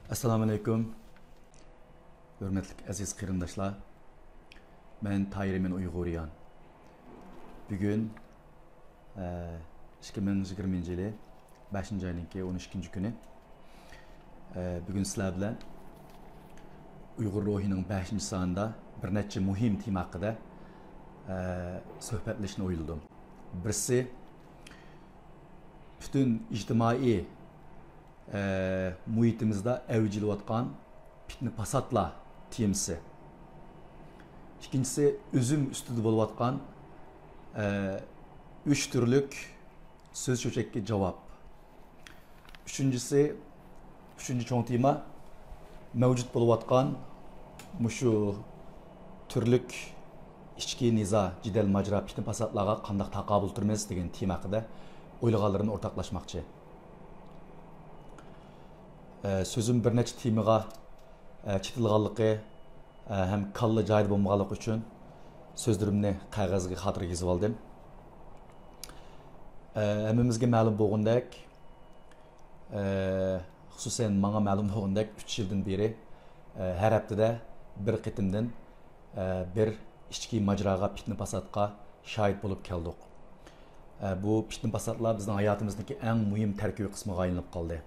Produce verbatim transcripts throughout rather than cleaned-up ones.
ئەسسالامۇئەلەيكۇم، ھۆرمەتلىك ئەزىز قېرىنداشلار. مەن تايىر ئىمىن ئۇيغۇرىيان. بۈگۈن، ئە، ئىككى مىڭ يىگىرمىنچى يىلى بەشىنچى ئاينىڭكى ئون ئىككىنچى كۈنى. ئە، بۈگۈن سىلەر بىلەن ئۇيغۇر روھىنىڭ بەشىنچى سانىدا بىر نەچچە مۇھىم تېما ھەققىدە، ئە، سۆھبەتلىشىشنى ئويلىدىم. بىرسى، پۈتۈن ئىجتىمائىي ئە، مۇھىتىمىزدا ئەۋج ئېلىۋاتقان پىتنە-پاساتلار تېمىسى. ئىككىنچىسى، ئۈزۈم ئۈستىدە بولۇۋاتقان، ئە، ئۈچ تۈرلۈك سۆز-چۆچەككە جاۋاب. ئۈچىنچىسى، ئۈچىنچى چوڭ تېما، مەۋجۇت بولۇۋاتقان مۇشۇ تۈرلۈك ئىچكى نىزا، جېدەل-ماجىرا، پىتنە-پاساتلارغا قانداق تاقابىل تۇرىمىز دېگەن تېما ھەققىدە ئويلىغانلىرىمنى ئورتاقلاشماقچى. ئە، سۆزۈم بىر نەچچە تېمىغا، ئە، چېتىلغانلىقى، ئە، ھەم كاللا جايىدا بولمىغانلىقى ئۈچۈن سۆزلىرىمنى قەغەزگە خاتىرە يېزىۋالدىم. ئە، ھەممىمىزگە مەلۇم بولغىنىدەك، ئە، خۇسۇسەن ماڭا مەلۇم بولغىنىدەك، ئۈچ يىلدىن بېرى، ئە، ھەر ھەپتىدە بىر قېتىمدىن، ئە، بىر ئىچكى ماجىراغا، پىتنە-پاساتقا شاھىت بولۇپ كەلدۇق. ئە، بۇ پىتنە-پاساتلار بىزنىڭ ھاياتىمىزنىڭكى ئەڭ مۇھىم تەركىبىي قىسمىغا ئايلىنىپ قالدى.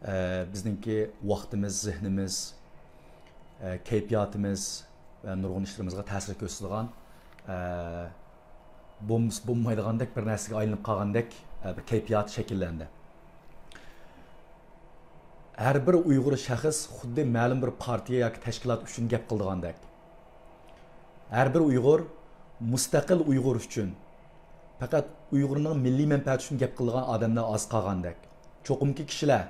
ئە، بىزنىڭكى ۋاقتىمىز، زېھنىمىز، ئە، كەيپىياتىمىز ۋە نۇرغۇن ئىشلىرىمىزغا تەسىر كۆرسىتىدىغان، ئە، بولمىسا بولمايدىغاندەك بىر نەرسىگە ئايلىنىپ قالغاندەك، ئە، بىر كەيپىيات شەكىللەندى. ھەر بىر ئۇيغۇر شەخس خۇددى مەلۇم بىر پارتىيە ياكى تەشكىلات ئۈچۈن گەپ قىلىدىغاندەك، ھەر بىر ئۇيغۇر مۇستەقىل ئۇيغۇر ئۈچۈن، پەقەت ئۇيغۇرنىڭ مىللىي مەنپەئەتى ئۈچۈن گەپ قىلىدىغان ئادەملەر ئاز قالغاندەك. چوقۇمكى كىشىلەر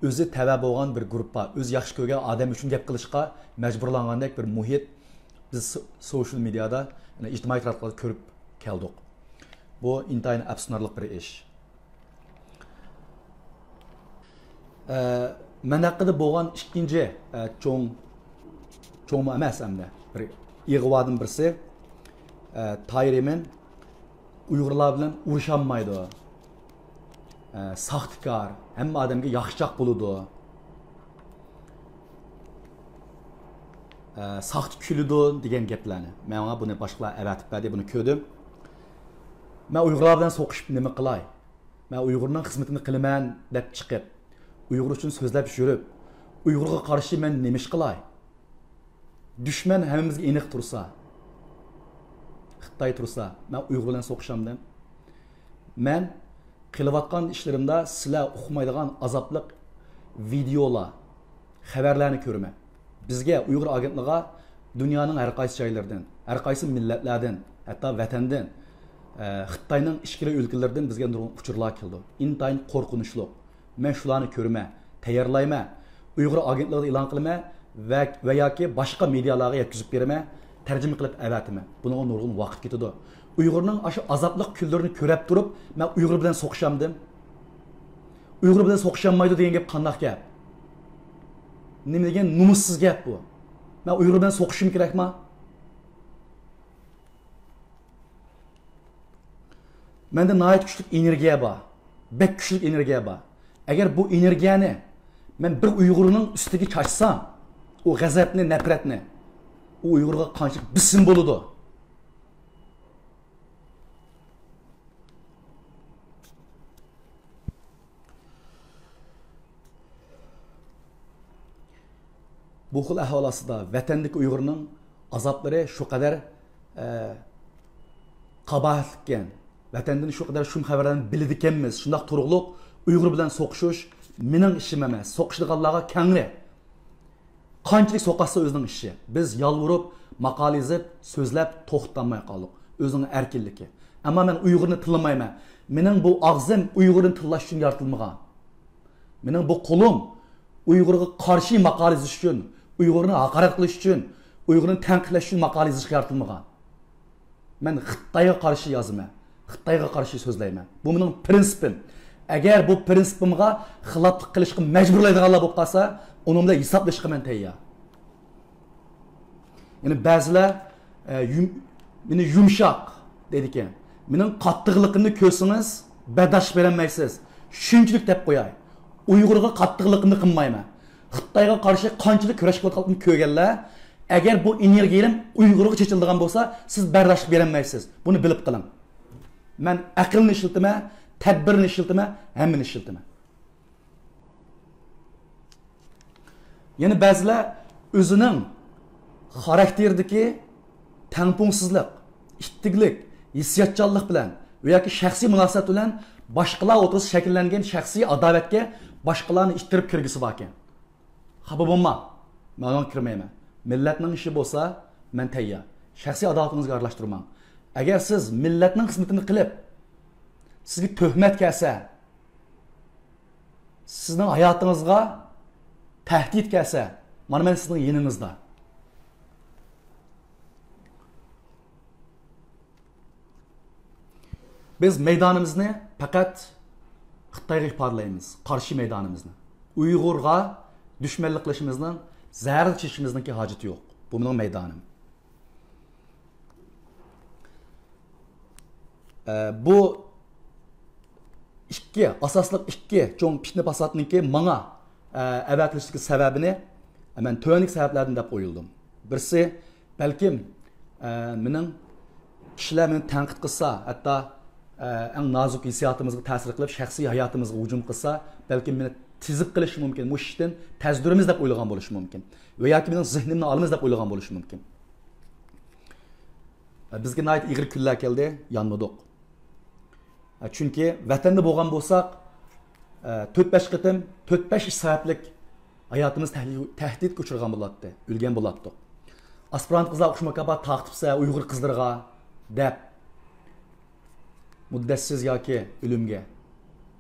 ئۆزى تەۋە بولغان بىر گۇرۇپپا، ئۆزى ياخشى كۆرگەن ئادەم ئۈچۈن گەپ قىلىشقا مەجبۇرلانغاندەك بىر مۇھىت بىز سو-، سوشىيال مېدىيادا، يەنى ئىجتىمائىي تاراتقۇلاردا كۆرۈپ كەلدۇق. بۇ ئىنتايىن ئەپسۇسلىنارلىق بىر ئىش. ئە، مەن ھەققىدە بولغان ئىككىنچى، ئە، چوڭ، چوڭمۇ ئەمەس ئەمدى، بىر ئىغۋادىن بىرسى، ئە، تايىر ئىمىن ئۇيغۇرلار بىلەن ئۇرۇشالمايدۇ. ئە، ساختىكار، ھەممە ئادەمگە ياخشىچاق بولىدۇ. ئە، ساختا كۈلىدۇ دېگەن گەپلەرنى. ماڭا بۇنى باشقىلار ئەۋەتىپ بەردى، بۇنى كۆردۈم. مەن ئۇيغۇرلار بىلەن سوقۇشۇپ نېمە قىلاي؟ مەن ئۇيغۇرنىڭ خىزمىتىنى قىلىمەن دەپ چىقىپ، ئۇيغۇر ئۈچۈن سۆزلەپ يۈرۈپ، ئۇيغۇرغا قارشى مەن نېمە ئىش قىلاي؟ دۈشمەن ھەممىمىزگە ئېنىق تۇرسا، خىتاي تۇرسا، مەن ئۇيغۇر بىلەن سوقۇشامدىم؟ مەن قىلىۋاتقان ئىشلىرىمدا سىلەر ئۇقمايدىغان ئازابلىق ۋىدېئولار، خەۋەرلەرنى كۆرىمەن. بىزگە، ئۇيغۇر ئاگېنتلىقىغا دۇنيانىڭ ھەر قايسى جايلىرىدىن، ھەر قايسى مىللەتلەردىن، ھەتتا ۋەتەندىن، ئە، خىتاينىڭ ئىچكىرى ئۆلكىلىرىدىن بىزگە نۇرغۇن ئۇچۇرلار كېلىدۇ. ئىنتايىن قورقۇنچلۇق. مەن شۇلارنى كۆرىمەن، تەييارلايمەن، ئۇيغۇر ئاگېنتلىقىدا ئېلان قىلىمەن ۋە، ۋە ياكى باشقا مېدىيالارغا يەتكۈزۈپ بېرىمەن، تەرجىمە قىلىپ ئەۋەتىمەن. بۇنىڭغا نۇرغۇن ۋاقىت كېتىدۇ. ئۇيغۇرنىڭ ئاشۇ ئازابلىق كۈنلىرىنى كۆرەپ تۇرۇپ، مەن ئۇيغۇر بىلەن سوقۇشامدىم؟ ئۇيغۇر بىلەن سوقۇشالمايدۇ دېگەن گەپ قانداق گەپ؟ نېمە دېگەن نومۇسسىز گەپ بۇ؟ مەن ئۇيغۇر بىلەن سوقۇشۇم كېرەكما؟ مەندە ناھايىتى كۈچلۈك ئېنېرگىيە بار. بەك كۈچلۈك ئېنېرگىيە بار. ئەگەر بۇ ئېنېرگىيەنى مەن بىر ئۇيغۇرنىڭ ئۈستىگە چاچسام، ئۇ غەزەپنى، نەپرەتنى، ئۇ ئۇيغۇرغا قانچىلىك بېسىم بولىدۇ؟ بۇ خىل ئەھۋال ئاستىدا ۋەتەندىكى ئۇيغۇرنىڭ ئازابلىرى شۇ قەدەر، ئە، قاباھەتلىككەن، ۋەتەندىن شۇ قەدەر شۇم خەۋەرلەرنى بىلىدىكەنمىز، شۇنداق تۇرۇقلۇق ئۇيغۇر بىلەن سوقۇشۇش مېنىڭ ئىشىم ئەمەس، سوقۇشىدىغانلارغا كەڭرى. قانچىلىك سوقاتسا ئۆزىنىڭ ئىشى. بىز يالۋۇرۇپ، ماقالە يېزىپ، سۆزلەپ توختىتالماي قالدۇق. ئۆزىنىڭ ئەركىنلىكى. ئەمما مەن ئۇيغۇرنى تىللىمايمەن. مېنىڭ بۇ ئاغزىم ئۇيغۇرنى تىللاش ئۈچۈن يارىتىلمىغان. مېنىڭ بۇ قولۇم ئۇيغۇرغا قارشى ماقالە يېزىش ئۈچۈن، ئۇيغۇرنى ھاقارەت قىلىش ئۈچۈن، ئۇيغۇرنى تەنقىدلەش ئۈچۈن ماقالە يېزىشقا يارىتىلمىغان. مەن خىتايغا قارشى يازىمەن، خىتايغا قارشى سۆزلەيمەن. بۇ مېنىڭ پىرىنسىپىم. ئەگەر بۇ پىرىنسىپىمغا خىلاپلىق قىلىشقا مەجبۇرلايدىغانلار بولۇپ قالسا، ئۇنىڭ بىلەن ھېسابلىشىشقا مەن تەييار. يەنى بەزىلەر، ئە، يۇم-، مېنى يۇمشاق دەيدىكەن. مېنىڭ قاتتىقلىقىمنى كۆرسىڭىز، بەرداشلىق بېرەلمەيسىز. شۇنچىلىك دەپ قوياي. ئۇيغۇرغا قاتتىقلىقىمنى قىلمايمەن. خىتايغا قارشى قانچىلىك كۈرەش قىلىۋاتقانلىقىنى كۆرگەنلەر، ئەگەر بۇ ئېنېرگىيەم ئۇيغۇرغا چېچىلىدىغان بولسا، سىز بەرداشلىق بېرەلمەيسىز. بۇنى بىلىپ قېلىڭ. مەن ئەقىلنى ئىشلىتىمەن، تەدبىرنى ئىشلىتىمەن، ھەممىنى ئىشلىتىمەن. يەنە بەزىلەر ئۆزىنىڭ خاراكتېرىدىكى تەڭپۇڭسىزلىق، ئىتتىكلىك، ھېسسىياتچانلىق بىلەن ۋە ياكى شەخسىي مۇناسىۋەت بىلەن باشقىلار ئوتتۇرىسىدا شەكىللەنگەن شەخسىي ئاداۋەتكە باشقىلارنى ئىتتىرىپ كىرگۈسى باركەن. خاپا بولما، مەن ئۇنىڭغا كىرمەيمەن. مىللەتنىڭ ئىشى بولسا، مەن تەييار. شەخسىي ئاداۋىتىڭىزگە ئارىلاشتۇرماڭ. ئەگەر سىز مىللەتنىڭ خىزمىتىنى قىلىپ، سىزگە تۆھمەت كەلسە، سىزنىڭ ھاياتىڭىزغا تەھدىت كەلسە، مانا مەن سىزنىڭ يېنىڭىزدا. بىز مەيدانىمىزنى پەقەت خىتايغا ئىپادىلەيمىز، قارشى مەيدانىمىزنى. ئۇيغۇرغا دۈشمەنلىك قىلىشىمىزنىڭ، زەھەر چېچىشىمىزنىڭكى ھاجىتى يوق. بۇ مېنىڭ مەيدانىم. ئە، بۇ ئىككى، ئاساسلىق ئىككى چوڭ پىتنە پاساتنىڭكى ماڭا، ئە، ئەۋەتىلىشتىكى سەۋەبىنى مەن تۆۋەندىكى سەۋەبلەردىن دەپ ئويلىدىم. بىرسى، بەلكىم، ئە، مېنىڭ كىشىلەر مېنى تەنقىد قىلسا، ھەتتا، ئە، ئەڭ نازۇك ھېسسىياتىمىزغا تەسىر قىلىپ، شەخسىي ھاياتىمىزغا ھۇجۇم قىلسا، بەلكىم مېنى تېزىپ قېلىشى مۇمكىن. مۇشۇ ئىشتىن تەزدۈرىمىز دەپ ئويلىغان بولۇشى مۇمكىن. ۋە ياكى مېنىڭ زېھنىمنى ئالىمىز دەپ ئويلىغان بولۇشى مۇمكىن. بىزگە ناھايىتى ئېغىر كۈنلەر كەلدى، يانمىدۇق. چۈنكى ۋەتەندە بولغان بولساق، تۆت-بەش قېتىم، تۆت-بەش ئىش سەۋەبلىك ھاياتىمىز تەھدىت-، تەھدىتكە ئۇچرىغان بولاتتى، ئۆلگەن بولاتتۇق. ئاسپىرانت قىزلار ئوقۇش مۇكاپات تارقىتىپسە ئۇيغۇر قىزلىرىغا دەپ، مۇددەتسىز ياكى ئۆلۈمگە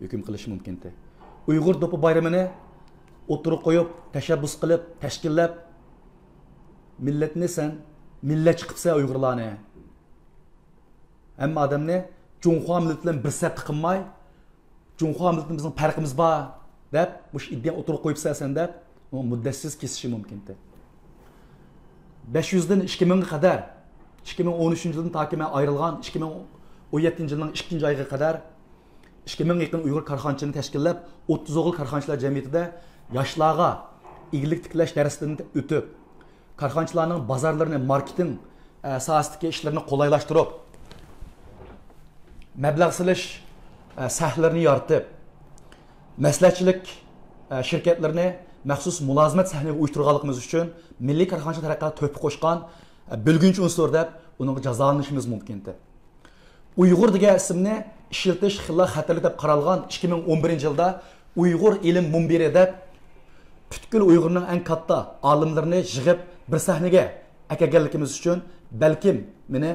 ھۆكۈم قىلىشى مۇمكىنتى. ئۇيغۇر دوپپا بايرىمىنى ئوتتۇرىغا قويۇپ، تەشەببۇس قىلىپ، تەشكىللەپ، مىللەتنى سەن مىللەتچى قىپسەن ئۇيغۇرلارنى. ھەممە ئادەمنى جۇڭخۇا مىللىتى بىلەن بىر سەپتە قىلماي، جۇڭخۇا مىللىتى بىزنىڭ پەرقىمىز بار دەپ، مۇشۇ ئىدىيە ئوتتۇرىغا قويۇپسەن سەن دەپ، ئۇنى مۇددەتسىز كېسىشى مۇمكىنتى. بەش يۈزدىن ئىككى مىڭغا قەدەر، ئىككى مىڭ ئون ئۈچىنچى يىلدىن تاكى مەن ئايرىلغان ئىككى مىڭ ئون يەتتىنچى يىلنىڭ ئىككىنچى ئايىغا قەدەر ئىككى مىڭغا يېقىن ئۇيغۇر كارخانىچىنى تەشكىللەپ، ئوتتۇز ئوغۇل كارخانىچىلار جەمئىيىتىدە ياشلارغا ئىگىلىك تىكلەش دەرسلىرىنى ئۆتۈپ، كارخانىچىلارنىڭ بازارلىرىنى، ماركېتىڭ، ئە، ساھەسىدىكى ئىشلىرىنى قولايلاشتۇرۇپ، مەبلەغ سېلىش، ئە، سەھنىلىرىنى يارىتىپ، مەسلىھەتچىلىك، ئە، شىركەتلىرىنى مەخسۇس مۇلازىمەت سەھنىگە ئۇيۇشتۇرغانلىقىمىز ئۈچۈن مىللىي كارخانىچىلىق تەرەققىياتىغا تۆھپە قوشقان، ئە، بۆلگۈنچى ئۇنسۇر دەپ ئۇنىڭغا جازالىنىشىمىز مۇمكىنتى. ئۇيغۇر دېگەن ئىسىمنى ئىشلىتىش خېلىلا خەتەرلىك دەپ قارالغان ئىككى مىڭ ئون بىرىنچى يىلدا ئۇيغۇر ئىلىم مۇنبىرى دەپ پۈتكۈل ئۇيغۇرنىڭ ئەڭ كاتتا ئالىملىرىنى يىغىپ بىر سەھنىگە ئەكەلگەنلىكىمىز ئۈچۈن بەلكىم مېنى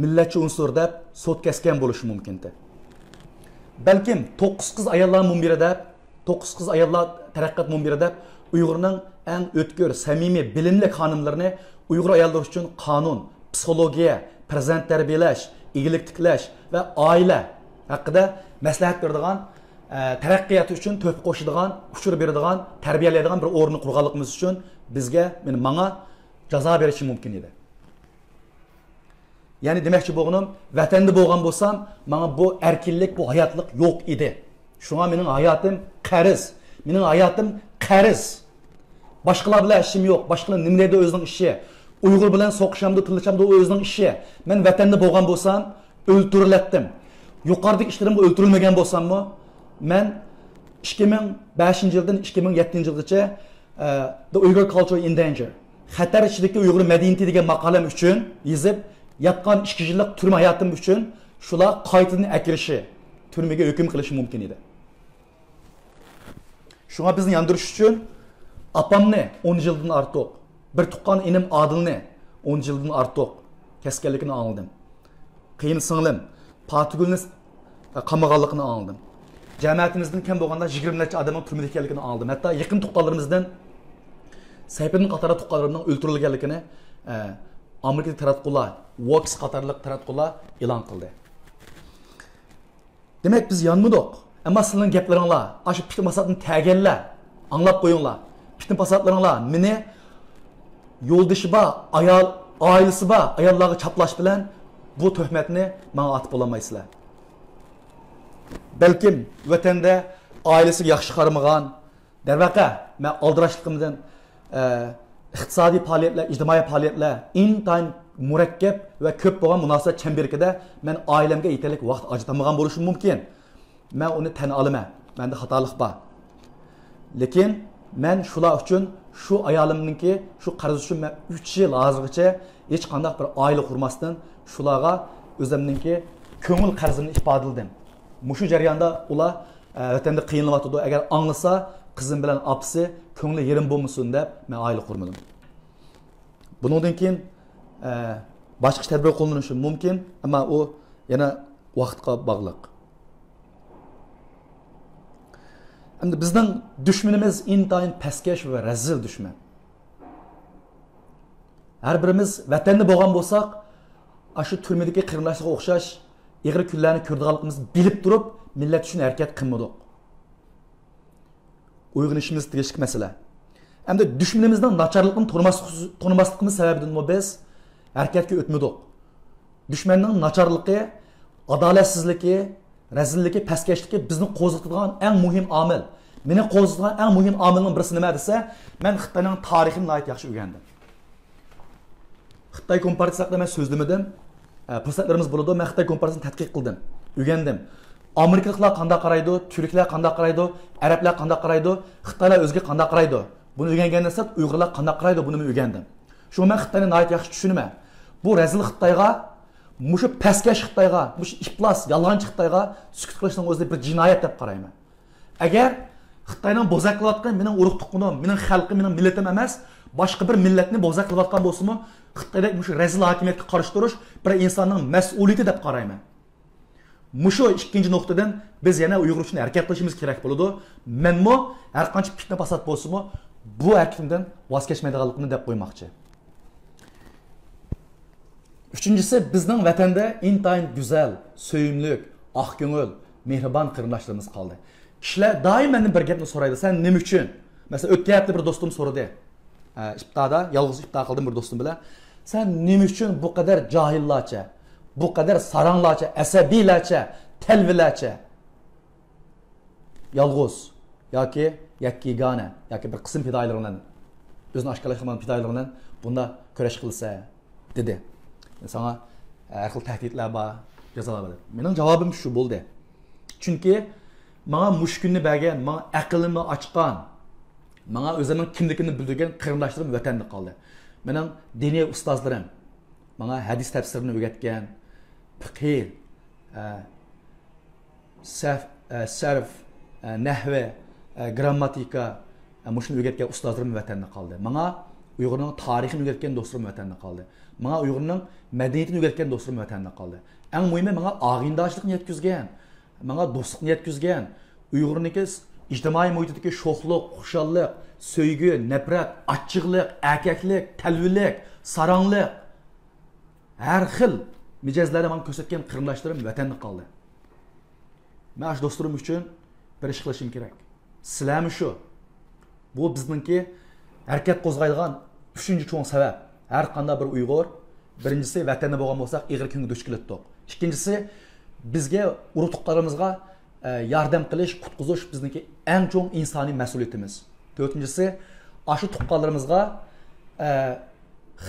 مىللەتچى ئۇنسۇر دەپ سوت كەسكەن بولۇشى مۇمكىنتى. بەلكىم توققۇز قىز ئاياللار مۇنبىرى دەپ، توققۇز قىز ئاياللار تەرەققىيات مۇنبىرى دەپ ئۇيغۇرنىڭ ئەڭ ئۆتكۈر، سەمىمىي، بىلىملىك خانىملىرىنى ئۇيغۇر ئاياللىرى ئۈچۈن قانۇن، پسىخولوگىيە، پەرزەنت تەربىيەلەش، ئىگىلىك تىكلەش ۋە ئائىلە ھەققىدە مەسلىھەت بېرىدىغان، ئە، تەرەققىياتى ئۈچۈن تۆھپە قوشىدىغان، ئۇچۇر بېرىدىغان، تەربىيەلەيدىغان بىر ئورۇننى قۇرغانلىقىمىز ئۈچۈن بىزگە، مېنى، ماڭا جازا بېرىشى مۇمكىن ئىدى. يەنى دېمەكچى بولغىنىم، ۋەتەندە بولغان بولسام، ماڭا بۇ ئەركىنلىك، بۇ ھاياتلىق يوق ئىدى. شۇڭا مېنىڭ ھاياتىم قەرز. مېنىڭ ھاياتىم قەرز. باشقىلار بىلەن ئىشىم يوق. باشقىلار نېمە دەيدۇ ئۆزىنىڭ ئىشى. ئۇيغۇر بىلەن سوقۇشامدۇ، تىللىشامدۇ، ئۇ ئۆزىنىڭ ئىشى. مەن ۋەتەندە بولغان بولسام، ئۆلتۈرۈلەتتىم. يۇقىرىدىكى ئىشلىرىمغا ئۆلتۈرۈلمىگەن بولساممۇ، مەن ئىككى مىڭ بەشىنچى يىلدىن ئىككى مىڭ يەتتىنچى يىلغىچە، ئە، The Uyghur Culture in Danger، خەتەر ئىچىدىكى ئۇيغۇر مەدەنىيىتى دېگەن ماقالەم ئۈچۈن يېزىپ، ياتقان ئىككى يىللىق تۈرمە ھاياتىم ئۈچۈن شۇلار قايتىدىن ئەكىرىشى، تۈرمىگە ھۆكۈم قىلىشى مۇمكىن ئىدى. شۇڭا بىزنى ياندۇرۇش ئۈچۈن ئاپامنى ئون يىلدىن ئارتۇق، بىر تۇغقان ئىنىم ئادىلنى ئون يىلدىن ئارتۇق كەسكەنلىكىنى ئاڭلىدىم. قېيىن سىڭلىم پاتىگۈلنى قامىغانلىقىنى ئاڭلىدىم. جەمەتىمىزدىن كەم بولغاندا يىگىرمە نەچچە ئادەمنىڭ تۈرمىدە ئىكەنلىكىنى ئاڭلىدىم. ھەتتا يېقىن تۇغقانلىرىمىزدىن سەيپىدىن قاتارلىق تۇغقانلىرىمنىڭ ئۆلتۈرۈلگەنلىكىنى، ئە، ئامېرىكىدىكى تاراتقۇلار، ۋوكس قاتارلىق تاراتقۇلار ئېلان قىلدى. دېمەك، بىز يانمىدۇق. ئەمما سىلەرنىڭ گەپلىرىڭلار، ئاشۇ پىتنە پاساتنى تەگەنلەر، ئاڭلاپ قويۇڭلار. پىتنە پاساتلىرىڭلار مېنى يولدىشى بار ئايال، ئائىلىسى بار ئاياللارغا چاپلاش بىلەن بۇ تۆھمەتنى ماڭا ئاتىپ بولالمايسىلەر. بەلكىم ۋەتەندە ئائىلىسىگە ياخشى قارىمىغان، دەرۋەقە، مەن ئالدىراشلىقىمدىن، ئە، ئىقتىسادىي پائالىيەتلەر، ئىجتىمائىي پائالىيەتلەر ئىنتايىن مۇرەككەپ ۋە كۆپ بولغان مۇناسىۋەت چەمبىرىكىدە مەن ئائىلەمگە يېتەرلىك ۋاقىت ئاجرىتالمىغان بولۇشۇم مۇمكىن. مەن ئۇنى تەن ئالىمەن. مەندە خاتالىق بار. لېكىن مەن شۇلار ئۈچۈن، شۇ ئايالىمنىڭكى شۇ قەرز ئۈچۈن مەن ئۈچ يىل ھازىرغىچە ھېچقانداق بىر ئائىلە قۇرماستىن، شۇلارغا ئۆزۈمنىڭكى كۆڭۈل قەرزىمنى ئىپادىلىدىم. مۇشۇ جەرياندا ئۇلار، ئە، ۋەتەندە قىينىلىۋاتىدۇ. ئەگەر ئاڭلىسا، قىزىم بىلەن ئاپىسى كۆڭلى يېرىم بولمىسۇن دەپ مەن ئائىلە قۇرمىدىم. بۇنىڭدىن كېيىن، ئە، باشقىچە تەدبىر قوللىنىشى مۇمكىن، ئەمما ئۇ يەنە ۋاقىتقا باغلىق. ئەمدى بىزنىڭ دۈشمىنىمىز ئىنتايىن پەسكەش ۋە رەزىل دۈشمەن. ھەر بىرىمىز ۋەتەندە بولغان بولساق، ئاشۇ تۈرمىدىكى قېرىنداشلارغا ئوخشاش ئېغىر كۈنلەرنى كۆرىدىغانلىقىمىزنى بىلىپ تۇرۇپ، مىللەت ئۈچۈن ھەرىكەت قىلمىدۇق. ئويغىنىشىمىز تېگىشلىك مەسىلە. ئەمدى دۈشمىنىمىزنىڭ ناچارلىقىنى تونۇماسلىق-، تونۇماسلىقىمىز سەۋەبىدىنمۇ بىز ھەرىكەتكە ئۆتمىدۇق. دۈشمەننىڭ ناچارلىقى، ئادالەتسىزلىكى، رەزىللىكى، پەسكەشلىكى بىزنى قوزغىتىدىغان ئەڭ مۇھىم ئامىل. مېنى قوزغىتىدىغان ئەڭ مۇھىم ئامىلنىڭ بىرسى نېمە دېسە، مەن خىتاينىڭ تارىخىنى ناھايىتى ياخشى ئۆگەندىم. خىتاي كومپارتىيىسى ھەققىدە مەن سۆزلىمىدىم. ئە، پۇرسەتلىرىمىز بولىدۇ. مەن خىتاي كومپارتىيىسىنى تەتقىق قىلدىم، ئۆگەندىم. ئامېرىكىلىقلار قانداق قارايدۇ، تۈركلەر قانداق قارايدۇ، ئەرەبلەر قانداق قارايدۇ، خىتايلار ئۆزىگە قانداق قارايدۇ، بۇنى ئۆگەنگەندىن سىرت ئۇيغۇرلار قانداق قارايدۇ، بۇنىمۇ ئۆگەندىم. شۇڭا مەن خىتاينى ناھايىتى ياخشى چۈشىنىمەن. بۇ رەزىل خىتايغا، مۇشۇ پەسكەش خىتايغا، مۇشۇ ئىپلاس، يالغانچى خىتايغا سۈكۈت قىلىشنىڭ ئۆزى بىر جىنايەت دەپ قارايمەن. ئەگەر خىتاينىڭ بوزەك قىلىۋاتقىنى مېنىڭ ئۇرۇق تۇغقىنىم، مېنىڭ خەلقىم، مېنىڭ مىللىتىم ئەمەس، باشقا بىر مىللەتنى بوزەك قىلىۋاتقان بولسىمۇ، خىتايدەك مۇشۇ رەزىل ھاكىمىيەتكە قارشى تۇرۇش بىر ئىنساننىڭ مەسئۇلىيىتى دەپ قارايمەن. مۇشۇ ئىككىنچى نۇقتىدىن بىز يەنە ئۇيغۇر ئۈچۈن ھەرىكەت قىلىشىمىز كېرەك بولىدۇ. مەنمۇ ھەرقانچە پىتنە پاسات بولسىمۇ، بۇ ھەرىكىتىمدىن ۋاز كەچمەيدىغانلىقىمنى دەپ قويماقچى. ئۈچىنچىسى، بىزنىڭ ۋەتەندە ئىنتايىن گۈزەل، سۆيۈملۈك، ئاق كۆڭۈل، مېھرىبان قېرىنداشلىرىمىز قالدى. كىشىلەر دائىم مەندىن بىر گەپنى سورايدۇ، سەن نېمە ئۈچۈن؟ مەسىلەن، ئۆتكەن ھەپتە بىر دوستۇم سورىدى. ئە، ئىپتادا، يالغۇز ئىپتا قىلدىم بىر دوستۇم بىلەن. سەن نېمە ئۈچۈن بۇ قەدەر جاھىللارچە، بۇ قەدەر ساراڭلارچە، ئەسەبىيلەرچە، تەلۋىلەرچە، يالغۇز ياكى يەككە يېگانە ياكى بىر قىسىم پىدائىيلىرىڭ بىلەن، ئۆزىنى ئاشكارىلاشمىغان پىدائىيلىرىڭ بىلەن بۇنداق كۈرەش قىلىسەن؟ دېدى. ساڭا ھەر خىل تەھدىتلەر بار، جازالار بار، دېدى. مېنىڭ جاۋابىم شۇ بولدى. چۈنكى ماڭا مۇشۇ كۈننى بەرگەن، ماڭا ئەقلىمنى ئاچقان، ماڭا ئۆزۈمنىڭ كىملىكىمنى بىلدۈرگەن قېرىنداشلىرىم ۋەتەندە قالدى. مېنىڭ دىنىي ئۇستازلىرىم، ماڭا ھەدىس تەپسىرىنى ئۆگەتكەن، پىقھى، ئە، سەف-، ئە، سەرف، ئە، نەھۋى، ئە، گرامماتىكا، ئە، مۇشۇنى ئۆگەتكەن ئۇستازلىرىم ۋەتەندە قالدى. ماڭا ئۇيغۇرنىڭ تارىخىنى ئۆگەتكەن دوستلىرىم ۋەتەندە قالدى. ماڭا ئۇيغۇرنىڭ مەدەنىيىتىنى ئۆگەتكەن دوستلىرىم ۋەتەندە قالدى. ئەڭ مۇھىمى، ماڭا ئاغىنىدارچىلىقنى يەتكۈزگەن، ماڭا دوستلۇقنى يەتكۈزگەن، ئۇيغۇرنىڭكى ئىجتىمائىي مۇھىتىدىكى شوخلۇق، خۇشاللىق، سۆيگۈ، نەپرەت، ئاچچىقلىق، ئەركەكلىك، تەلۋىلىك، ساراڭلىق، ھەر خىل مىجەزلەرنى ماڭا كۆرسەتكەن قېرىنداشلىرىم ۋەتەندە قالدى. مەن ئاشۇ دوستلىرىم ئۈچۈن بىر ئىش قىلىشىم كېرەك. سىلەرمۇ شۇ. بۇ بىزنىڭكى ھەرىكەت قوزغايدىغان ئۈچىنچى چوڭ سەۋەب. ھەر قانداق بىر ئۇيغۇر، بىرىنچىسى، ۋەتەندە بولغان بولساق، ئېغىر كۈنگە دۇچ كېلەتتۇق. ئىككىنچىسى، بىزگە ئۇرۇق تۇغقانلىرىمىزغا، ئە، ياردەم قىلىش، قۇتقۇزۇش بىزنىڭكى ئەڭ چوڭ ئىنسانىي مەسئۇلىيىتىمىز. تۆتىنچىسى، ئاشۇ تۇغقانلىرىمىزغا، ئە،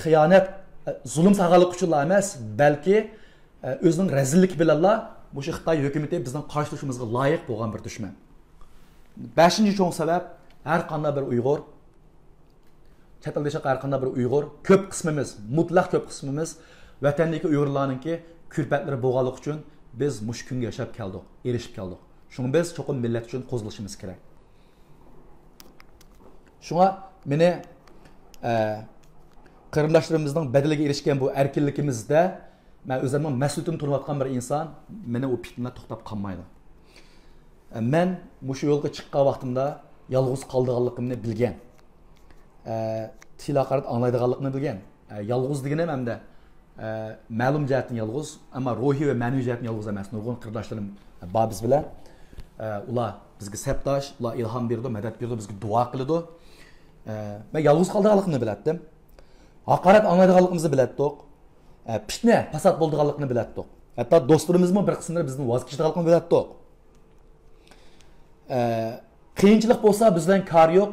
خىيانەت، ئە، زۇلۇم سالغانلىقى ئۈچۈنلا ئەمەس، بەلكى ئۆزىنىڭ رەزىللىكى بىلەنلا مۇشۇ خىتاي ھۆكۈمىتى بىزنىڭ قارشى تۇرۇشىمىزغا لايىق بولغان بىر دۈشمەن. بەشىنچى چوڭ سەۋەب، ھەر قانداق بىر ئۇيغۇر، چەت ئەلدە ياشاپ ھەر قانداق بىر ئۇيغۇر، كۆپ قىسمىمىز، مۇتلەق كۆپ قىسمىمىز ۋەتەندىكى ئۇيغۇرلارنىڭكى كۈلپەتلىرى بولغانلىقى ئۈچۈن بىز مۇشۇ كۈنگە ياشاپ كەلدۇق، ئېرىشىپ كەلدۇق. شۇڭا بىز چوقۇم مىللەت ئۈچۈن قوزغىلىشىمىز كېرەك. شۇڭا مېنى، ئە، قېرىنداشلىرىمىزنىڭ بەدىلىگە ئېرىشكەن بۇ ئەركىنلىكىمىزدە مەن ئۆزۈمنىڭ مەسئۇلىيىتىنى تونۇۋاتقان بىر ئىنسان، مېنى ئۇ پىتنىلەر توختاپ قالمايدۇ. ئە، مەن مۇشۇ يولغا چىققان ۋاقتىمدا يالغۇز قالىدىغانلىقىمنى بىلگەن. ئە، تىل ھاقارەت ئاڭلايدىغانلىقىمنى بىلگەن. ئە، يالغۇز دېگىنىم ئەمدى، ئە، مەلۇم جەھەتتىن يالغۇز، ئەمما روھىي ۋە مەنىۋى جەھەتتىن يالغۇز ئەمەس. نۇرغۇن قېرىنداشلىرىم بار بىز بىلەن. ئە، ئۇلار بىزگە سەپداش، ئۇلار ئىلھام بېرىدۇ، مەدەت بېرىدۇ، بىزگە دۇئا قىلىدۇ. ئە، مەن يالغۇز قالىدىغانلىقىمنى بىلەتتىم. ھاقارەت ئاڭلايدىغانلىقىمىزنى بىلەتتۇق. ئە، پىتنە، پاسات بولىدىغانلىقىنى بىلەتتۇق. ھەتتا دوستلىرىمىزمۇ بىر قىسىملىرى بىزدىن ۋاز كېچىدىغانلىقىنى بىلەتتۇق. ئە، قىيىنچىلىق بولسا بىز بىلەن كارى يوق،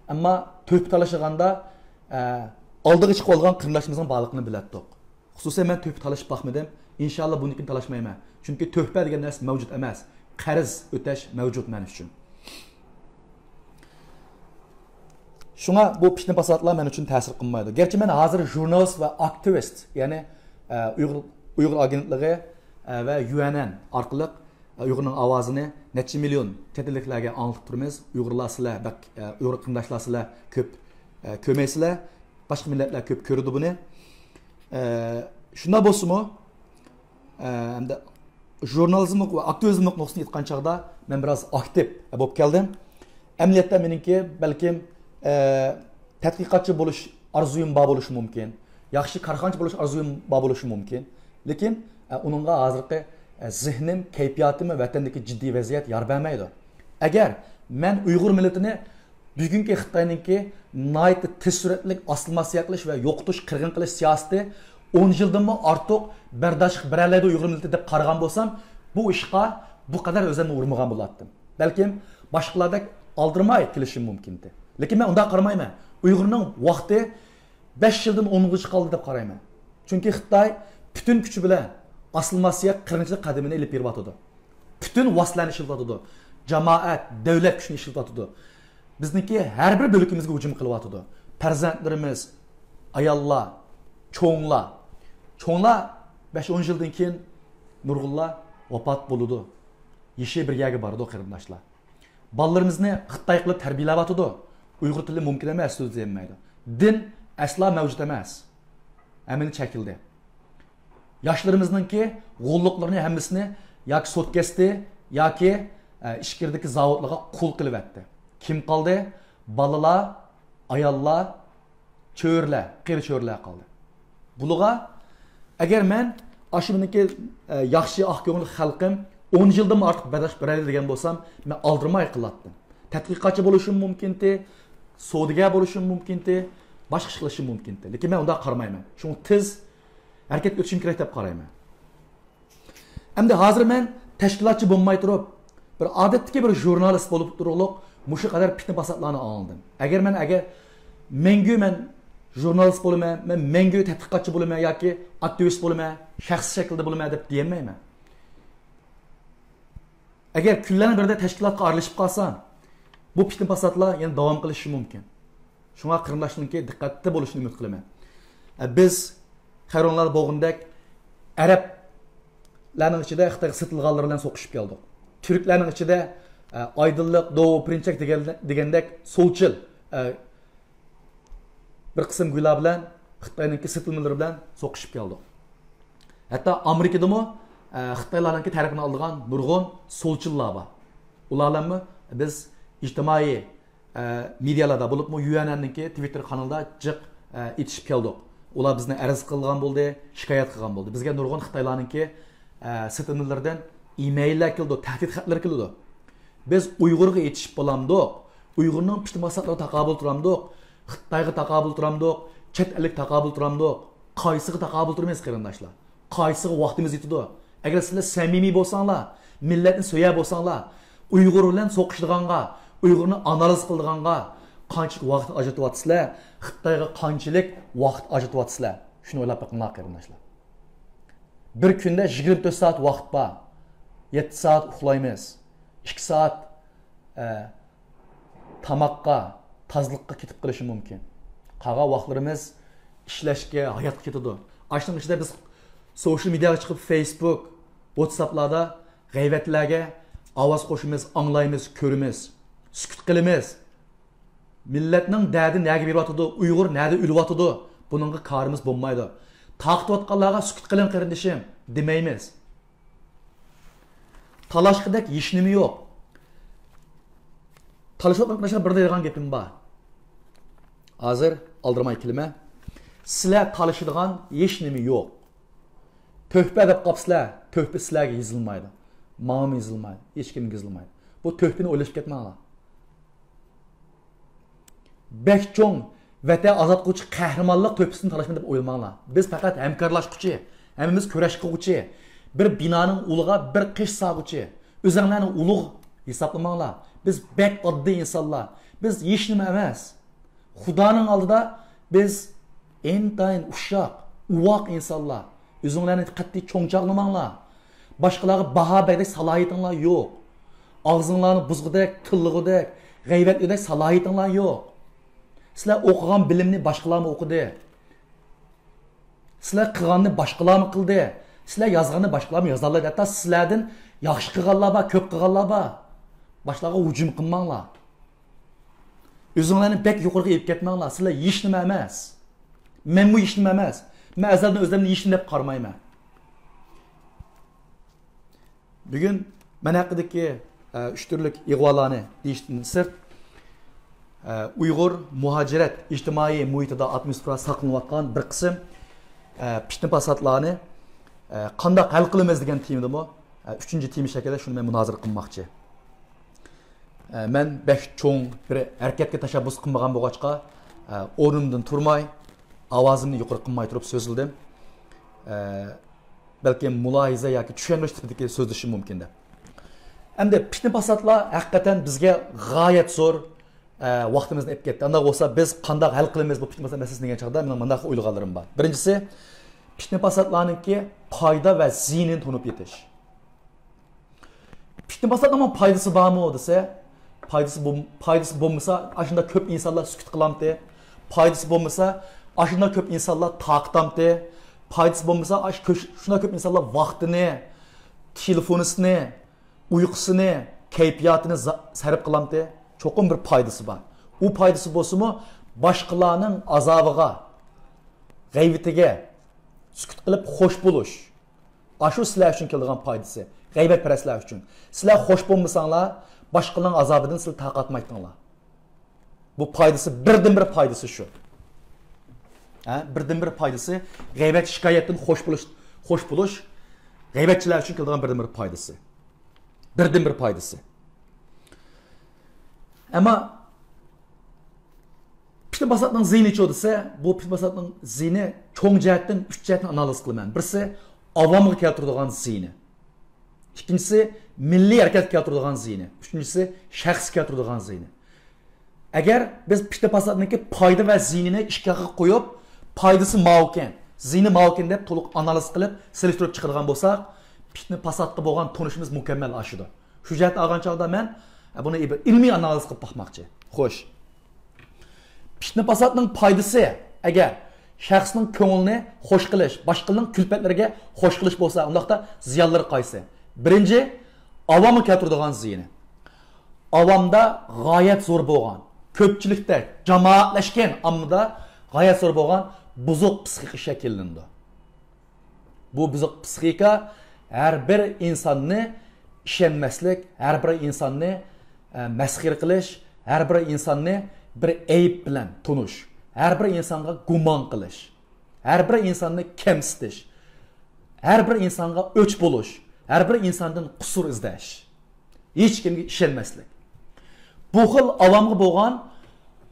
ئەمما تۆھپە تالىشىغاندا، ئە، ئالدىغا چىقىۋالغان قېرىنداشلىرىمىزنىڭ بارلىقىنى بىلەتتۇق. خۇسۇسەن مەن تۆھپە تالىشىپ باقمىدىم. ئىنشاللا بۇندىن كېيىن تالاشمايمەن. چۈنكى تۆھپە دېگەن نەرسە مەۋجۇت ئەمەس. قەرز ئۆتەش مەۋجۇت مەن ئۈچۈن. شۇڭا بۇ پىتنە پاساتلار مەن ئۈچۈن تەسىر قىلمايدۇ. گەرچە مەن ھازىر ژۇرنالىست ۋە ئاكتىۋىست، يەنى، ئە، ئۇيغۇر، ئۇيغۇر ئاگېنتلىقى، ئە، ۋە يۇئەنئېن ئارقىلىق، ئە، ئۇيغۇرنىڭ ئاۋازىنى نەچچە مىليون چەت ئەللىكلەرگە ئاڭلىتىپ تۇرىمىز. ئۇيغۇرلار سىلەر بەك، ئە، ئۇيغۇر قېرىنداشلار سىلەر كۆپ، ئە، كۆرمەيسىلەر. باشقا مىللەتلەر كۆپ كۆرىدۇ بۇنى. ئە، شۇنداق بولسىمۇ، ئە، ئەمدى ژۇرنالىزملىق ۋە ئاكتىۋىزملىق نۇقتىسىدىن ئېيتقان چاغدا مەن بىراز ئاكتىپ بولۇپ كەلدىم. ئەمەلىيەتتە مېنىڭكى بەلكىم، ئە، تەتقىقاتچى بولۇش ئارزۇيۇم بار بولۇشى مۇمكىن. ياخشى كارخانىچى بولۇش ئارزۇيۇم بار بولۇشى مۇمكىن. لېكىن، ئە، ئۇنىڭغا ھازىرقى، ئە، زېھنىم، كەيپىياتىم ۋە ۋەتەندىكى جىددىي ۋەزىيەت يار بەرمەيدۇ. ئەگەر مەن ئۇيغۇر مىللىتىنى بۈگۈنكى خىتاينىڭكى ناھايىتى تېز سۈرئەتلىك ئاسسىمىلياتسىيە قىلىش ۋە يوقىتىش، قىرغىن قىلىش سىياسىتى ئون يىلدىنمۇ ئارتۇق بەرداشلىق بېرەلەيدۇ ئۇيغۇر مىللىتى دەپ قارىغان بولسام، بۇ ئىشقا بۇ قەدەر ئۆزۈمنى ئۇرمىغان بولاتتىم. بەلكىم باشقىلاردەك ئالدىرىماي كېلىشىم مۇمكىن ئىدى. لېكىن مەن ئۇنداق قارىمايمەن. ئۇيغۇرنىڭ ۋاقتى بەش يىلدىن ئونغىچە قالدى دەپ قارايمەن. چۈنكى خىتاي پۈتۈن كۈچى بىلەن ئاسسىمىلياتسىيە، قىرغىنچىلىق قەدىمىنى ئېلىپ بېرىۋاتىدۇ. پۈتۈن ۋاسىتىلەرنى ئىشلىتىۋاتىدۇ. جامائەت، دۆلەت كۈچىنى ئىشلىتىۋاتىدۇ. بىزنىڭكى ھەر بىر بۆلىكىمىزگە ھۇجۇم قىلىۋاتىدۇ. پەرزەنتلىرىمىز، ئاياللار، چوڭلار. چوڭلار بەش ئون يىلدىن كېيىن نۇرغۇنلار ۋاپات بولىدۇ. يېشى بىر يەرگە بارىدۇ، قېرىنداشلار. بالىلىرىمىزنى خىتاي قىلىپ تەربىيەلەۋاتىدۇ. ئۇيغۇر تىلى مۇمكىن ئەمەس، سۆزلىيەلمەيدۇ. دىن ئەسلا مەۋجۇت ئەمەس. ھەممىنى چەكلىدى. ياشلىرىمىزنىڭكى غوللۇقلىرىنى ھەممىسىنى ياكى سوت كەستى، ياكى، ئە، ئىچكىرىدىكى زاۋۇتلارغا قۇل قىلىۋەتتى. كىم قالدى؟ بالىلار، ئاياللار، چۆرىلەر، قېرى چۆرىلەر قالدى. بۇلىغا ئەگەر مەن ئاشۇ مېنىڭكى، ئە، ياخشى، ئاق كۆڭۈل خەلقىم ئون يىلدىن ئارتۇق بەرداشلىق بېرەيلى دېگەن بولسام، مەن ئالدىرىماي قىلاتتىم. تەتقىقاتچى بولۇشۇم مۇمكىنتى، سودىگەر بولۇشۇم مۇمكىنتى، باشقا ئىش قىلىشىم مۇمكىنتى. لېكىن مەن ئۇنداق قارىمايمەن. شۇڭا تېز ھەرىكەتكە ئۆتۈشۈم كېرەك دەپ قارايمەن. ئەمدى ھازىر مەن تەشكىلاتچى بولماي تۇرۇپ، بىر ئادەتتىكى بىر ژۇرنالىست بولۇپ تۇرۇقلۇق مۇشۇ قەدەر پىتنە پاساتلارنى ئاڭلىدىم. ئەگەر مەن، ئەگەر مەڭگۈ مەن ژۇرنالىست بولىمەن، مەن مەڭگۈ تەتقىقاتچى بولىمەن ياكى ئاكتىۋىست بولىمەن، شەخسىي شەكىلدە بولىمەن دەپ دېيەلمەيمەن. ئەگەر كۈنلەرنىڭ بىرىدە تەشكىلاتقا ئارىلىشىپ قالسام، بۇ پىتنە پاساتلار يەنە داۋام قىلىشى مۇمكىن. شۇڭا قېرىنداشلارنىڭكى دىققەتتە بولۇشىنى ئۈمىد قىلىمەن. ئە، بىز خەيرۇنلاردا بولغىنىدەك ئەرەبلەرنىڭ ئىچىدە خىتايغا سېتىلغانلار بىلەن سوقۇشۇپ كەلدۇق. تۈركلەرنىڭ ئىچىدە، ئە، ئايدىنلىق، دوۋا، پىرىنچەك دېگەن، دېگەندەك سولچىل، ئە، بىر قىسىم گۇيلار بىلەن خىتاينىڭكى سېتىلمىلىرى بىلەن سوقۇشۇپ كەلدۇق. ھەتتا ئامېرىكىدىمۇ، ئە، خىتايلارنىڭكى تەرىپىنى ئالىدىغان نۇرغۇن سولچىللار بار. ئۇلار بىلەنمۇ بىز ئىجتىمائىي، ئە، مېدىيالاردا، بولۇپمۇ يۇئەنئېننىڭكى تىۋىتتېر قانىلىدا جىق، ئە، ئېتىشىپ كەلدۇق. ئۇلار بىزنى ئەرز قىلغان بولدى، شىكايەت قىلغان بولدى. بىزگە نۇرغۇن خىتايلارنىڭكى، ئە، سېتىلمىلىرىدىن ئىمېيللار كېلىدۇ، تەھدىت خەتلىرى كېلىدۇ. بىز ئۇيغۇرغا ئېتىشىپ بولامدۇق؟ ئۇيغۇرنىڭ پىتنە پاساتلىرىغا تاقابىل تۇرامدۇق؟ خىتايغا تاقابىل تۇرامدۇق؟ چەت ئەلگە تاقابىل تۇرامدۇق؟ قايسىغا تاقابىل تۇرىمىز، قېرىنداشلار؟ قايسىغا ۋاقتىمىز يېتىدۇ؟ ئەگەر سىلەر سەمىمىي بولساڭلار، مىللەتنى سۆيەر بولساڭلار، ئۇيغۇر بىلەن سوقۇشىدىغانغا، ئۇيغۇرنى ئانالىز قىلىدىغانغا قانچىلىك ۋاقىت ئاجرىتىۋاتىسىلەر، خىتايغا قانچىلىك ۋاقىت ئاجرىتىۋاتىسىلەر؟ شۇنى ئويلاپ بېقىڭلار، قېرىنداشلار. بىر كۈندە يىگىرمە تۆت سائەت ۋاقىت بار. يەتتە سائەت ئۇخلايمىز. ئىككى سائەت، ئە، تاماققا، تازىلىققا كېتىپ قېلىشى مۇمكىن. قالغان ۋاقىتلىرىمىز ئىشلەشكە، ھاياتقا كېتىدۇ. ئاشۇنىڭ ئىچىدە بىز سوشال مېدىياغا چىقىپ، فېيسبۇك، ۋاتساپلاردا غەيۋەتلەرگە ئاۋاز قوشىمىز، ئاڭلايمىز، كۆرىمىز، سۈكۈت قىلىمىز. مىللەتنىڭ دەردى نەگە بېرىۋاتىدۇ، ئۇيغۇر نەدە ئۆلۈۋاتىدۇ، بۇنىڭغا كارىمىز بولمايدۇ. تارقىتىۋاتقانلارغا سۈكۈت قىلىڭ قېرىندىشىم دېمەيمىز. تالاشقۇدەك ھېچنېمە يوق. تالىشىۋاتقان قېرىنداشلارغا بىر دەيدىغان گېپىم بار. ھازىر ئالدىرىماي كېلىمەن. سىلەر تالىشىدىغان ھېچنېمە يوق. تۆھپە دەپ قاپسىلەر، تۆھپە سىلەرگە يېزىلمايدۇ. ماڭىمۇ يېزىلمايدۇ. ھېچكىمگە يېزىلمايدۇ. بۇ تۆھپىنى ئويلىشىپ كەتمەڭلار. بەك چوڭ ۋەتەن ئازاد قىلغۇچى قەھرىمانلىق تۆھپىسىنى تالاشمىدى دەپ ئويلىماڭلار. بىز پەقەت ھەمكارلاشقۇچى، ھەممىمىز كۈرەش قىلغۇچى، بىر بىنانىڭ ئۇلىغا بىر قىش سالغۇچى. ئۆزۈڭلارنى ئۇلۇغ ھېسابلىماڭلار. بىز بەك ئاددىي ئىنسانلار. بىز ھېچنېمە ئەمەس. خۇدانىڭ ئالدىدا بىز ئىنتايىن ئۇششاق، ئۇۋاق ئىنسانلار. ئۆزۈڭلارنى قەتئىي چوڭ چاغلىماڭلار. باشقىلارغا باھا بەردەك سالاھىيىتىڭلار يوق. ئاغزىڭلارنى بۇزغۇدەك، تىللىغۇدەك، غەيۋەتلىگۈدەك سالاھىيىتىڭلار يوق. سىلەر ئوقۇغان بىلىمنى باشقىلارمۇ ئوقۇدى. سىلەر قىلغاننى باشقىلارمۇ قىلدى. سىلەر يازغاننى باشقىلارمۇ يازالايدۇ. ھەتتا سىلەردىن ياخشى قىلغانلار بار، كۆپ قىلغانلار بار. باشقىلارغا ھۇجۇم قىلماڭلار. ئۆزۈڭلارنى بەك يۇقىرىغا ئېلىپ كەتمەڭلار. سىلەر ھېچنېمە ئەمەس. مەنمۇ ھېچنېمە ئەمەس. مەن ئەزەلدىن ئۆزۈمنى ھېچنېمە دەپ قارىمايمەن. بۈگۈن مەن ھەققىدىكى، ئە، ئۈچ تۈرلۈك ئىغۋالارنى دېيىشتىن سىرت، ئە، ئۇيغۇر مۇھاجىرەت ئىجتىمائىي مۇھىتىدا ئاتموسفېرا ساقلىنىۋاتقان بىر قىسىم، ئە، پىتنە-پاساتلارنى، ئە، قانداق ھەل قىلىمىز دېگەن تېمىدىمۇ، ئە، ئۈچىنچى تېما شەكلىدە شۇنى مەن مۇنازىرە قىلماقچى. ئە، مەن بەك چوڭ بىر ھەرىكەتكە تەشەببۇس قىلمىغان بولغاچقا، ئە، ئورنۇمدىن تۇرماي، ئاۋازىمنى يۇقىرى قىلماي تۇرۇپ سۆزلىدىم. ئە، بەلكىم مۇلاھىزە ياكى چۈشەندۈرۈش تىپىدىكى سۆزلىشىم مۇمكىن دەپ. ئەمدى پىتنە-پاساتلار ھەقىقەتەن بىزگە غايەت زور، ئە، ۋاقتىمىزنى ئېلىپ كەتتى. ئانداق بولسا بىز قانداق ھەل قىلىمىز بۇ پىتنە-پاسات مەسىلىسىنى دېگەن چاغدا مېنىڭ مۇنداق ئويلىغانلىرىم بار. بىرىنچىسى، پىتنە-پاساتلارنىڭكى پايدا ۋە زىيىنىنى تونۇپ يېتىش. پىتنە-پاساتنىڭمۇ پايدىسى بارمۇ دېسە، پايدىسى بول-، پايدىسى بولمىسا، ئاشۇنداق كۆپ ئىنسانلار سۈكۈت قىلامتى؟ پايدىسى بولمىسا، ئاشۇنداق كۆپ ئىنسانلار تارقىتامتى؟ پايدىسى بولمىسا، ئاش-، كۆش-، شۇنداق كۆپ ئىنسانلار ۋاقتىنى، تېلېفونىسىنى، ئۇيقۇسىنى، كەيپىياتىنى زا-، سەرپ قىلامتى؟ چوقۇم بىر پايدىسى بار. ئۇ پايدىسى بولسىمۇ، باشقىلارنىڭ ئازابىغا، غەيۋىتىگە سۈكۈت قىلىپ خوش بولۇش. ئاشۇ سىلەر ئۈچۈن كېلىدىغان پايدىسى، غەيۋەتپەرەسلەر ئۈچۈن. سىلەر خوش بولمىساڭلار، باشقىلارنىڭ ئازابىدىن سىلەر تارقاتمايتتىڭلار. بۇ پايدىسى، بىردىنبىر پايدىسى شۇ. ھە، بىردىنبىر پايدىسى، غەيۋەت، شىكايەتتىن خوش بولۇش، خوش بولۇش، غەيۋەتچىلەر ئۈچۈن كېلىدىغان بىردىنبىر پايدىسى. بىردىنبىر پايدىسى. ئەمما پىتنە-پاساتنىڭ زىيىنىچۇ دېسە، بۇ پىتنە-پاساتنىڭ زىيىنى چوڭ جەھەتتىن ئۈچ جەھەتتىن ئانالىز قىلىمەن. بىرسى، ئاۋامغا كەلتۈرىدىغان زىيىنى. ئىككىنچىسى، مىللىي ھەرىكەتكە كەلتۈرىدىغان زىيىنى. ئۈچىنچىسى، شەخسكە كەلتۈرىدىغان زىيىنى. ئەگەر بىز پىتنە-پاساتنىڭكى پايدا ۋە زىيىنىنى ئىككى ياققا قويۇپ، پايدىسى ماۋۇكەن، زىيىنى ماۋۇكەن دەپ تولۇق ئانالىز قىلىپ، سېلىشتۇرۇپ چىقىدىغان بولساق، پىتنە-پاساتقا بولغان تونۇشىمىز مۇكەممەل ئاشىدۇ. شۇ جەھەتتە ئالغان چاغدا مەن، ئە، بۇنى بىر ئىلمىي ئانالىز قىلىپ باقماقچى. خوش. پىتنە-پاساتنىڭ پايدىسى، ئەگەر شەخسنىڭ كۆڭلىنى خوش قىلىش، باشقىلارنىڭ كۈلپەتلىرىگە خوش قىلىش بولسا، ئۇنداقتا زىيانلىرى قايسى؟ بىرىنچى، ئاۋامغا كەلتۈرىدىغان زىيىنى. ئاۋامدا غايەت زور بولغان، كۆپچىلىكتە، جامائەتلەشكەن ئاممىدا غايەت زور بولغان بۇزۇق پىسخىكا شەكىللىنىدۇ. بۇ بۇزۇق پىسخىكا ھەر بىر ئىنساننى ئىشەنمەسلىك، ھەر بىر ئىنساننى، ئە، مەسخىرە قىلىش، ھەر بىر ئىنساننى بىر ئەيىب بىلەن تونۇش، ھەر بىر ئىنسانغا گۇمان قىلىش، ھەر بىر ئىنساننى كەمسىتىش، ھەر بىر ئىنسانغا ئۆچ بولۇش، ھەر بىر ئىنساندىن قۇسۇر ئىزدەش، ھېچكىمگە ئىشەنمەسلىك. بۇ خىل ئاۋامغا بولغان،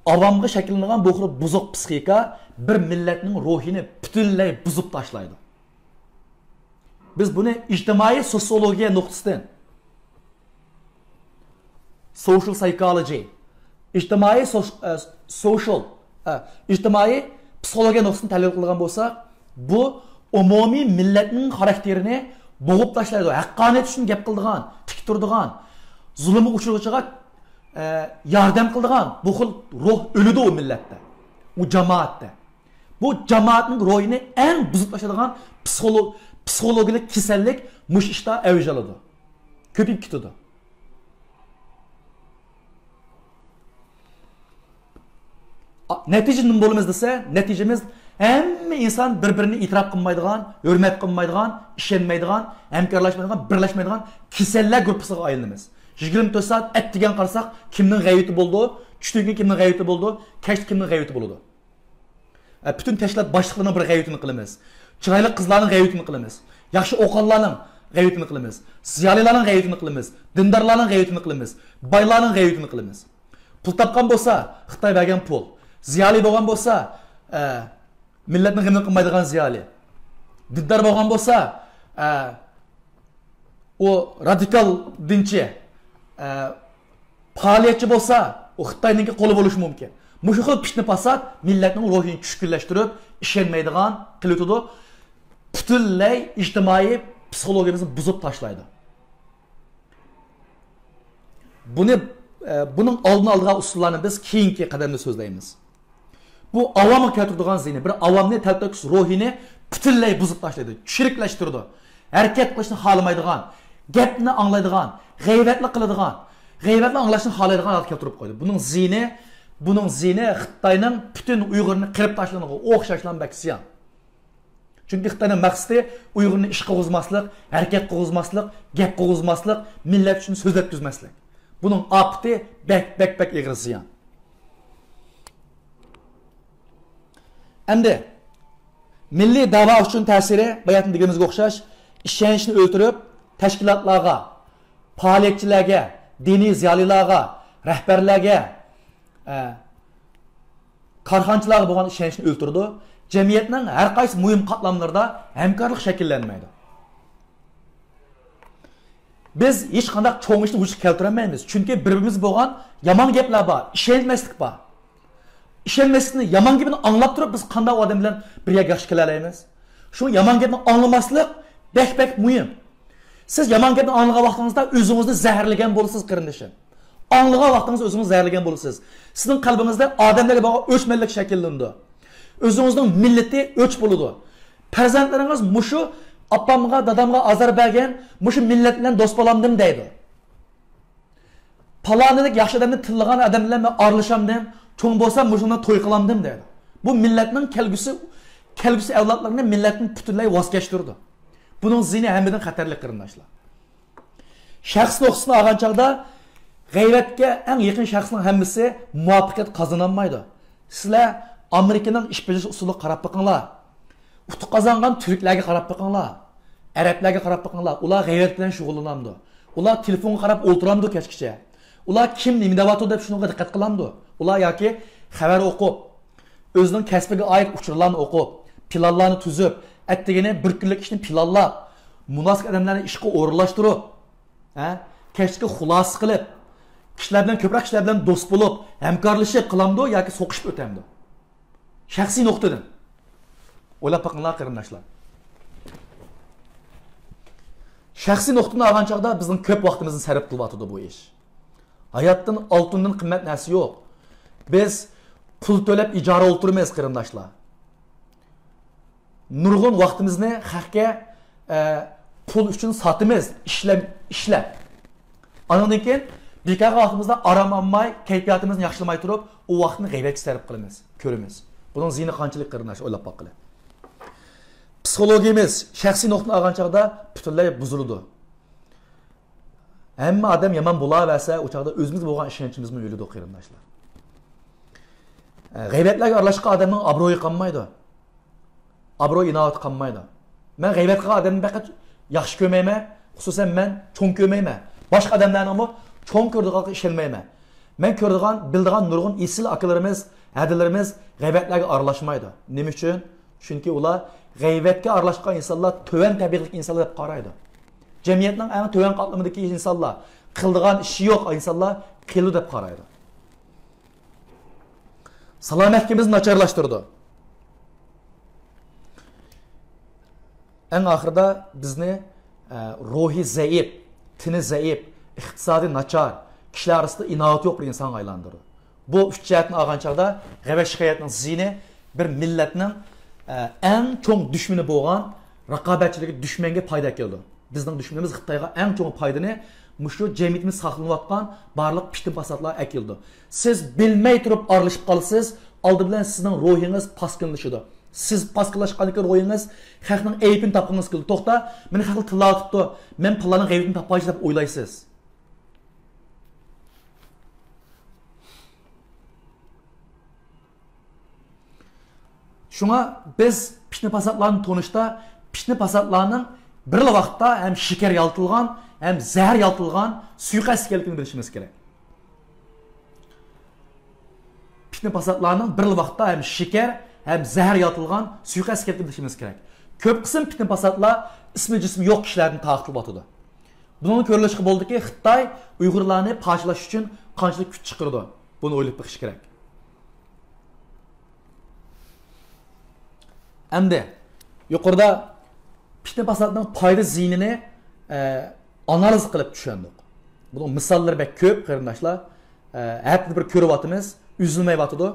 ئاۋامغا شەكىللىنىدىغان بۇ خىل بۇزۇق پىسخىكا بىر مىللەتنىڭ روھىنى پۈتۈنلەي بۇزۇپ تاشلايدۇ. بىز بۇنى ئىجتىمائىي سوتسىيولوگىيە نۇقتىسىدىن، social psychology، ئىجتىمائىي سوس-، ئە، social، ئە، ئىجتىمائىي پسىخولوگىيە نۇقتىسىدىن تەھلىل قىلغان بولساق، بۇ ئومۇمىي مىللەتنىڭ خاراكتېرىنى بوغۇپ تاشلايدۇ. ھەققانىيەت ئۈچۈن گەپ قىلىدىغان، تىك تۇرىدىغان، زۇلۇمغا ئۇچرىغۇچىغا، ئە، ياردەم قىلىدىغان بۇ خىل روھ ئۆلىدۇ ئۇ مىللەتتە، ئۇ جامائەتتە. بۇ جامائەتنىڭ روھىنى ئەڭ بۇزۇپ تاشلايدىغان پسىخولو-، پسىخولوگىيەلىك كېسەللىك مۇشۇ ئىشتا ئەۋج ئالىدۇ. كۆپىيىپ كېتىدۇ. ئا، نەتىجە نېمە بولىمىز دېسە، نەتىجىمىز ھەممە ئىنسان بىر-بىرىنى ئېتىراپ قىلمايدىغان، ھۆرمەت قىلمايدىغان، ئىشەنمەيدىغان، ھەمكارلاشمايدىغان، بىرلەشمەيدىغان كېسەللەر گۇرۇپپىسىغا ئايلىنىمىز. يىگىرمە تۆت سائەت ئەتىگەن قارىساق، كىمنىڭ غەيۋىتى بولىدۇ، چۈشتىن كېيىن كىمنىڭ غەيۋىتى بولىدۇ، كەچتە كىمنىڭ غەيۋىتى بولىدۇ. ئە، پۈتۈن تەشكىلات باشلىقلىرىنىڭ بىر غەيۋىتىنى قىلىمىز. چىرايلىق قىزلارنىڭ غەيۋىتىنى قىلىمىز. ياخشى ئوقۇغانلارنىڭ غەيۋىتىنى قىلىمىز. زىيالىيلارنىڭ غەيۋىتىنى قىلىمىز. دىندارلارنىڭ غەيۋىتىنى قىلىمىز. بايلارنىڭ غەيۋىتىنى قىلىمىز. پۇل تاپقان بولسا، خىتاي بەرگەن پۇل. زىيالىي بولغان بولسا، ئە، مىللەتنىڭ غېمىنى قىلمايدىغان زىيالىي. دىندار بولغان بولسا، ئە، ئۇ رادىكال دىنچى، ئە، پائالىيەتچى بولسا، ئۇ خىتاينىڭكى قولى بولۇشى مۇمكىن. مۇشۇ خىل پىتنە پاسات مىللەتنىڭ روھىنى چۈشكۈنلەشتۈرۈپ، ئىشەنمەيدىغان قىلىۋېتىدۇ. پۈتۈنلەي ئىجتىمائىي پسىخولوگىيەمىزنى بۇزۇپ تاشلايدۇ. بۇنى، ئە، بۇنىڭ ئالدىنى ئالىدىغان ئۇسۇللارنى بىز كېيىنكى قەدەمدە سۆزلەيمىز. بۇ ئاۋامغا كەلتۈرىدىغان زىيىنى، بىر ئاۋامنى تەلتۆكۈس روھىنى پۈتۈنلەي بۇزۇپ تاشلايدۇ، چىرىكلەشتۈرىدۇ. ھەرىكەت قىلىشنى خالىمايدىغان، گەپنى ئاڭلايدىغان، غەيۋەتلا قىلىدىغان، غەيۋەتلا ئاڭلاشنى خالايدىغان ھالغا كەلتۈرۈپ قويدى. بۇنىڭ زىيىنى، بۇنىڭ زىيىنى خىتاينىڭ پۈتۈن ئۇيغۇرنى قىرىپ تاشلىغىنىغا ئوخشاشلا بەك زىيان. چۈنكى خىتاينىڭ مەقسىتى ئۇيغۇرنى ئىشقا قوغۇزماسلىق، ھەرىكەت قوغۇزماسلىق، گەپ قوغۇزماسلىق، مىللەت ئۈچۈن سۆزلەتكۈزمەسلىك. بۇنىڭ ئاپىتى بەك، بەك، بەك ئېغىر زىيان. ئەمدى مىللىي دەۋا ئۈچۈن تەسىرى، باياتىن دېگىنىمىزگە ئوخشاش، ئىشەنچنى ئۆلتۈرۈپ، تەشكىلاتلارغا، پائالىيەتچىلەرگە، دىنىي زىيالىيلارغا، رەھبەرلەرگە، ئە، كارخانىچىلارغا بولغان ئىشەنچنى ئۆلتۈرىدۇ. جەمئىيەتنىڭ ھەر قايسى مۇھىم قاتلاملىرىدا ھەمكارلىق شەكىللەنمەيدۇ. بىز ھېچقانداق چوڭ ئىشنى ۋۇجۇدقا كەلتۈرەلمەيمىز. چۈنكى بىر-بىرىمىزگە بولغان يامان گەپلەر بار، ئىشەنمەسلىك بار. ئىشەنمەسلىكنى، يامان گېپىنى ئاڭلاپ تۇرۇپ، بىز قانداق ئادەم بىلەن بىر يەرگە ياخشى كېلەلەيمىز؟ شۇ يامان گەپنى ئاڭلىماسلىق بەك، بەك مۇھىم. سىز يامان گەپنى ئاڭلىغان ۋاقتىڭىزدا ئۆزىڭىزنى زەھەرلىگەن بولىسىز، قېرىندىشىم. ئاڭلىغان ۋاقتىڭىزدا ئۆزىڭىزنى زەھەرلىگەن بولىسىز. سىزنىڭ قەلبىڭىزدە ئادەملەرگە بولغان ئۆچمەنلىك شەكىللىنىدۇ. ئۆزىڭىزنىڭ مىللىتى ئۆچ بولىدۇ. پەرزەنتلىرىڭىز مۇشۇ ئاپامغا، دادامغا ئازار بەرگەن مۇشۇ مىللەت بىلەن دوست بولامدىم دەيدۇ. پالانىدەك ياخشى ئادەمنى تىللىغان ئادەم بىلەن مەن ئارىلىشامدىم، چوڭ بولسام مۇشۇنىڭ بىلەن توي قىلامدىم دەيدۇ. بۇ مىللەتنىڭ كەلگۈسى، كەلگۈسى ئەۋلادلىرىنى مىللەتتىن پۈتۈنلەي ۋاز كەچتۈرىدۇ. بۇنىڭ زىيىنى ھەممىدىن خەتەرلىك، قېرىنداشلار. شەخس نۇقتىسىنى ئالغان چاغدا، غەيۋەتكە ئەڭ يېقىن شەخسنىڭ ھەممىسى مۇۋەپپەقىيەت قازىنالمايدۇ. سىلەر ئامېرىكىنىڭ ئىش بېجىرىش ئۇسۇلىغا قاراپ بېقىڭلار. ئۇتۇق قازانغان تۈركلەرگە قاراپ بېقىڭلار. ئەرەبلەرگە قاراپ بېقىڭلار. ئۇلار غەيۋەت بىلەن شۇغۇللىنامدۇ؟ ئۇلار تېلېفونغا قاراپ ئولتۇرامدۇ كەچكىچە؟ ئۇلار كىم نېمە دەۋاتىدۇ دەپ شۇنىڭغا دىققەت قىلامدۇ؟ ئۇلار ياكى خەۋەر ئوقۇپ، ئۆزىنىڭ كەسپىگە ئائىت ئۇچۇرلارنى ئوقۇپ، پىلانلارنى تۈزۈپ، ئەتىگىنى بىر كۈنلۈك ئىشنى پىلانلاپ، مۇناسىپ ئادەملەرنى ئىشقا ئورۇنلاشتۇرۇپ، ھە، كەچلىكى خۇلاسە قىلىپ، كىشىلەر بىلەن، كۆپرەك كىشىلەر بىلەن دوست بولۇپ، ھەمكارلىشىپ قىلامدۇ ياكى سوقۇشۇپ ئۆتەمدۇ؟ شەخسىي نۇقتىدىن ئويلاپ بېقىڭلار، قېرىنداشلار. شەخسىي نۇقتىدىن ئالغان چاغدا بىزنىڭ كۆپ ۋاقتىمىزنى سەرپ قىلىۋاتىدۇ بۇ ئىش. ھاياتتىن ئالتۇندىن قىممەت نەرسە يوق. بىز پۇل تۆلەپ ئىجارە ئولتۇرىمىز، قېرىنداشلار. نۇرغۇن ۋاقتىمىزنى خەققە، ئە، پۇل ئۈچۈن ساتىمىز، ئىشلەپ، ئىشلەپ. ئانىڭدىن كېيىن بىكارغا ۋاقتىمىزدا ئارام ئالماي، كەيپىياتىمىزنى ياخشىلىماي تۇرۇپ، ئۇ ۋاقىتنى غەيۋەتكە سەرپ قىلىمىز، كۆرىمىز. بۇنىڭ زىيىنى قانچىلىك، قېرىنداش، ئويلاپ باققىلى. پسىخولوگىيىمىز شەخسىي نۇقتىدىن ئالغان چاغدا پۈتۈنلەي بۇزۇلىدۇ. ھەممە ئادەم يامان بولاۋەرسە، ئۇ چاغدا ئۆزىمىزگە بولغان ئىشەنچىمىزمۇ ئۆلىدۇ، قېرىنداشلار. غەيۋەتلەرگە ئارىلاشقان ئادەمنىڭ ئابرۇيى قالمايدۇ. ئابرۇي ئىناۋىتى قالمايدۇ. مەن غەيۋەت قىلغان ئادەمنى پەقەت ياخشى كۆرمەيمەن، خۇسۇسەن مەن چوڭ كۆرمەيمەن. باشقا ئادەملەرنىڭمۇ چوڭ كۆرىدىغانلىقىغا ئىشەنمەيمەن. مەن كۆرىدىغان، بىلىدىغان نۇرغۇن ئېسىل ئاكىلىرىمىز، ھەدىلىرىمىز غەيۋەتلەرگە ئارىلاشمايدۇ. نېمە ئۈچۈن؟ چۈنكى ئۇلار غەيۋەتكە ئارىلاشقان ئىنسانلار تۆۋەن تەبىئەتلىك ئىنسانلار دەپ قارايدۇ. جەمئىيەتنىڭ ئەڭ تۆۋەن قاتلىمىدىكى ئىنسانلار، قىلىدىغان ئىشى يوق ئىنسانلار قېلىدۇ دەپ قارايدۇ. سالامەتلىكىمىزنى ناچارلاشتۇرىدۇ. ئەڭ ئاخىرىدا بىزنى، ئە، روھى زەئىپ، تېنى زەئىپ، ئىقتىسادى ناچار، كىشىلەر ئارىسىدا ئىناۋىتى يوق بىر ئىنسانغا ئايلاندۇرىدۇ. بۇ ئۈچ جەھەتتىن ئالغان چاغدا غەيۋەت شىكايەتنىڭ زىيىنى بىر مىللەتنىڭ، ئە، ئەڭ چوڭ دۈشمىنى بولغان رىقابەتچىلىكى، دۈشمەنگە پايدا ئەكېلىدۇ. بىزنىڭ دۈشمىنىمىز خىتايغا ئەڭ چوڭ پايدىنى مۇشۇ جەمئىيىتىمىز ساقلىنىۋاتقان بارلىق پىتنە پاساتلار ئەكېلىدۇ. سىز بىلمەي تۇرۇپ ئارىلىشىپ قالىسىز، ئالدى بىلەن سىزنىڭ روھىڭىز پاسكىنىلىشىدۇ. سىز پاسكىنىلاشقاندىن كېيىن روھىڭىز خەقنىڭ ئەيىبىنى تاپقىڭىز كېلىدۇ. توختا، مېنى خەقلەر تىللاۋاتىپتۇ، مەن پالانىڭ غەيۋىتىنى تاپايچى دەپ ئويلايسىز. شۇڭا بىز پىتنە پاساتلارنى تونۇشتا پىتنە پاساتلارنىڭ بىرلا ۋاقىتتا ھەم شېكەر يالىتىلغان، ھەم زەھەر يالىتىلغان سۇيىقەست ئىكەنلىكىنى بىلىشىمىز كېرەك. پىتنە پاساتلارنىڭ بىرلا ۋاقىتتا ھەم شېكەر، ھەم زەھەر يالىتىلغان سۇيىقەست ئىكەنلىكىنى بىلىشىمىز كېرەك. كۆپ قىسىم پىتنە پاساتلار ئىسمى جىسمى يوق كىشىلەردىن تارقىتىلىۋاتىدۇ. بۇنىڭدىن كۆرۈۋېلىشقا بولىدۇكى، خىتاي ئۇيغۇرلارنى پارچىلاش ئۈچۈن قانچىلىك كۈچ چىقىرىدۇ. بۇنى ئويلاپ بېقىش كېرەك. ئەمدى يۇقىرىدا پىتنە پاساتنىڭ پايدا زىيىنىنى، ئە، ئانالىز قىلىپ چۈشەندۇق. بۇنىڭ مىساللىرى بەك كۆپ، قېرىنداشلار. ئە، ھەر بىر كۆرۈۋاتىمىز، ئۈزۈلمەيۋاتىدۇ.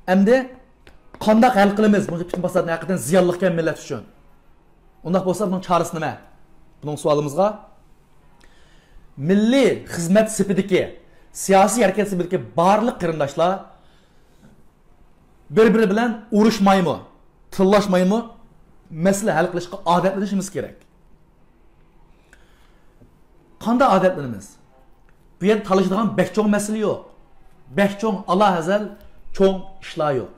ئەمدى قانداق ھەل قىلىمىز بۇ پىتنە پاساتنى؟ ھەقىقەتەن زىيانلىقكەن مىللەت ئۈچۈن. ئۇنداق بولسا بۇنىڭ چارىسى نېمە؟ بۇنىڭ سوئالىمىزغا مىللىي خىزمەت سېپىدىكى، سىياسىي ھەرىكەت سېپىدىكى بارلىق قېرىنداشلار بىر-بىرى بىلەن ئۇرۇشمايمۇ، تىللاشمايمۇ مەسىلە ھەل قىلىشقا ئادەتلىنىشىمىز كېرەك. قانداق ئادەتلىنىمىز؟ بۇ يەردە تالىشىدىغان بەك چوڭ مەسىلە يوق. بەك چوڭ ئالاھەزەل چوڭ ئىشلار يوق.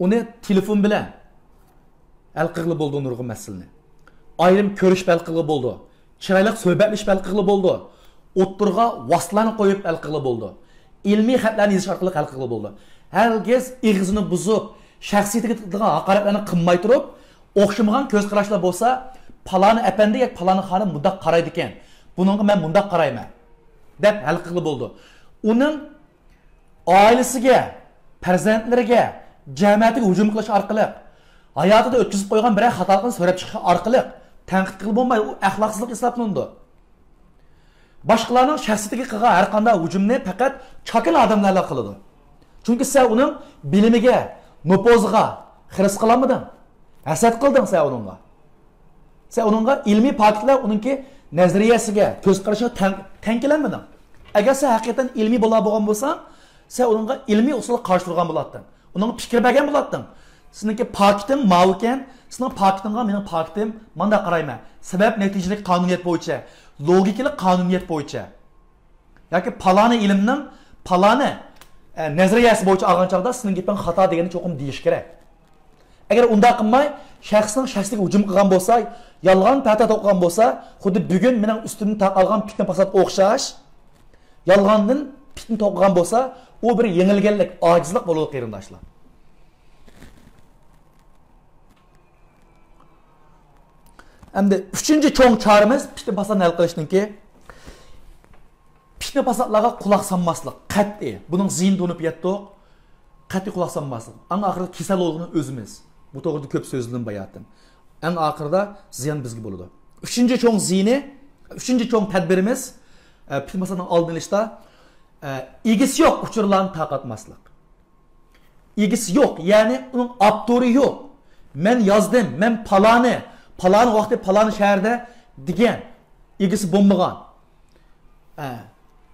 ئۇنى تېلېفون بىلەن ھەل قىلغىلى بولىدۇ نۇرغۇن مەسىلىنى. ئايرىم كۆرۈشۈپ ھەل قىلغىلى بولىدۇ. چىرايلىق سۆھبەتلىشىپ ھەل قىلغىلى بولىدۇ. ئوتتۇرىغا ۋاسىتىلەرنى قويۇپ ھەل قىلغىلى بولىدۇ. ئىلمىي خەتلەرنى يېزىش ئارقىلىق ھەل قىلغىلى بولىدۇ. ھەرگىز ئېغىزىنى بۇزۇپ، شەخسىيىتىگە تېگىدىغان ھاقارەتلەرنى قىلماي تۇرۇپ، ئوخشىمىغان كۆز قاراشلار بولسا، پالانى ئەپەندى ياكى پالانى خانىم مۇنداق قارايدىكەن، بۇنىڭغا مەن مۇنداق قارايمەن، دەپ ھەل قىلغىلى بولىدۇ. ئۇنىڭ ئائىلىسىگە، پەرزەنتلىرىگە، جەمەتىگە ھۇجۇم قىلىش ئارقىلىق، ھاياتىدا ئۆتكۈزۈپ قويغان بىرەر خاتالىقنى سۆرەپ چىقىش ئارقىلىق تەنقىد قىلغىلى بولمايدۇ. ئۇ ئەخلاقسىزلىق ھېسابلىنىدۇ. باشقىلارنىڭ شەخسىيىتىگە قىلغان ھەر قانداق ھۇجۇمنى پەقەت چاكىنا ئادەملەرلا قىلىدۇ. چۈنكى سەن ئۇنىڭ بىلىمىگە، نوپۇزىغا خىرىس قىلالمىدىڭ. ھەسەت قىلدىڭ سەن ئۇنىڭغا. سەن ئۇنىڭغا ئىلمىي پاكىتلار، ئۇنىڭكى نەزەرىيەسىگە، كۆز قارىشىغا تەڭ، تەڭ كېلەلمىدىڭ. ئەگەر سەن ھەقىقەتەن ئىلمىي بالا بولغان بولساڭ، سەن ئۇنىڭغا ئىلمىي ئۇسۇلدا قارشى تۇرغان بولاتتىڭ. ئۇنىڭغا پىكىر بەرگەن بولاتتىڭ. سېنىڭكى پاكىتىڭ ماۋۇكەن، سېنىڭ پاكىتىڭغا مېنىڭ پاكىتىم مانداق قارايمەن. سەۋەب نەتىجىلىك قانۇنىيەت بويىچە، لوگىكىلىق قانۇنىيەت بويىچە. ياكى پالانى ئىلىمنىڭ پالانى، ئە، نەزەرىيەسى بويىچە ئالغان چاغدا سېنىڭ گېپىڭ خاتا دېگەننى چوقۇم دېيىش كېرەك. ئەگەر ئۇنداق قىلماي، شەخسنىڭ شەخسىگە ھۇجۇم قىلغان بولسا، يالغان پەتە توقۇغان بولسا، خۇددى بۈگۈن مېنىڭ ئۈستۈمدىن تارقالغان پىتنە پاساتقا ئوخشاش، يالغاندىن پىتنە توقۇغان بولسا، ئۇ بىر يېڭىلگەنلىك، ئاجىزلىق بولىدۇ، قېرىنداشلار. ئەمدى ئۈچىنچى چوڭ چارىمىز پىتنە پاساتنى ھەل قىلىشنىڭكى، پىتنە پاساتلارغا قۇلاق سالماسلىق، قەتئىي. بۇنىڭ زىيىنىنى تونۇپ يەتتۇق. قەتئىي قۇلاق سالماسلىق. ئەڭ ئاخىرىدا كېسەل بولغىنى ئۆزىمىز. بۇ توغرىدا كۆپ سۆزلىدىم باياتىن. ئەڭ ئاخىرىدا زىيان بىزگە بولىدۇ. ئۈچىنچى چوڭ زىيىنى، ئۈچىنچى چوڭ تەدبىرىمىز، ئە، پىتنە پاساتنىڭ ئالدىنى ئېلىشتا، ئە، ئىگىسى يوق ئۇچۇرلارنى تارقاتماسلىق. ئىگىسى يوق، يەنى ئۇنىڭ ئاپتورى يوق. مەن يازدىم، مەن پالانى، پالانى ۋاقتى پالانى شەھەردە دېگەن، ئىگىسى بولمىغان. ئە،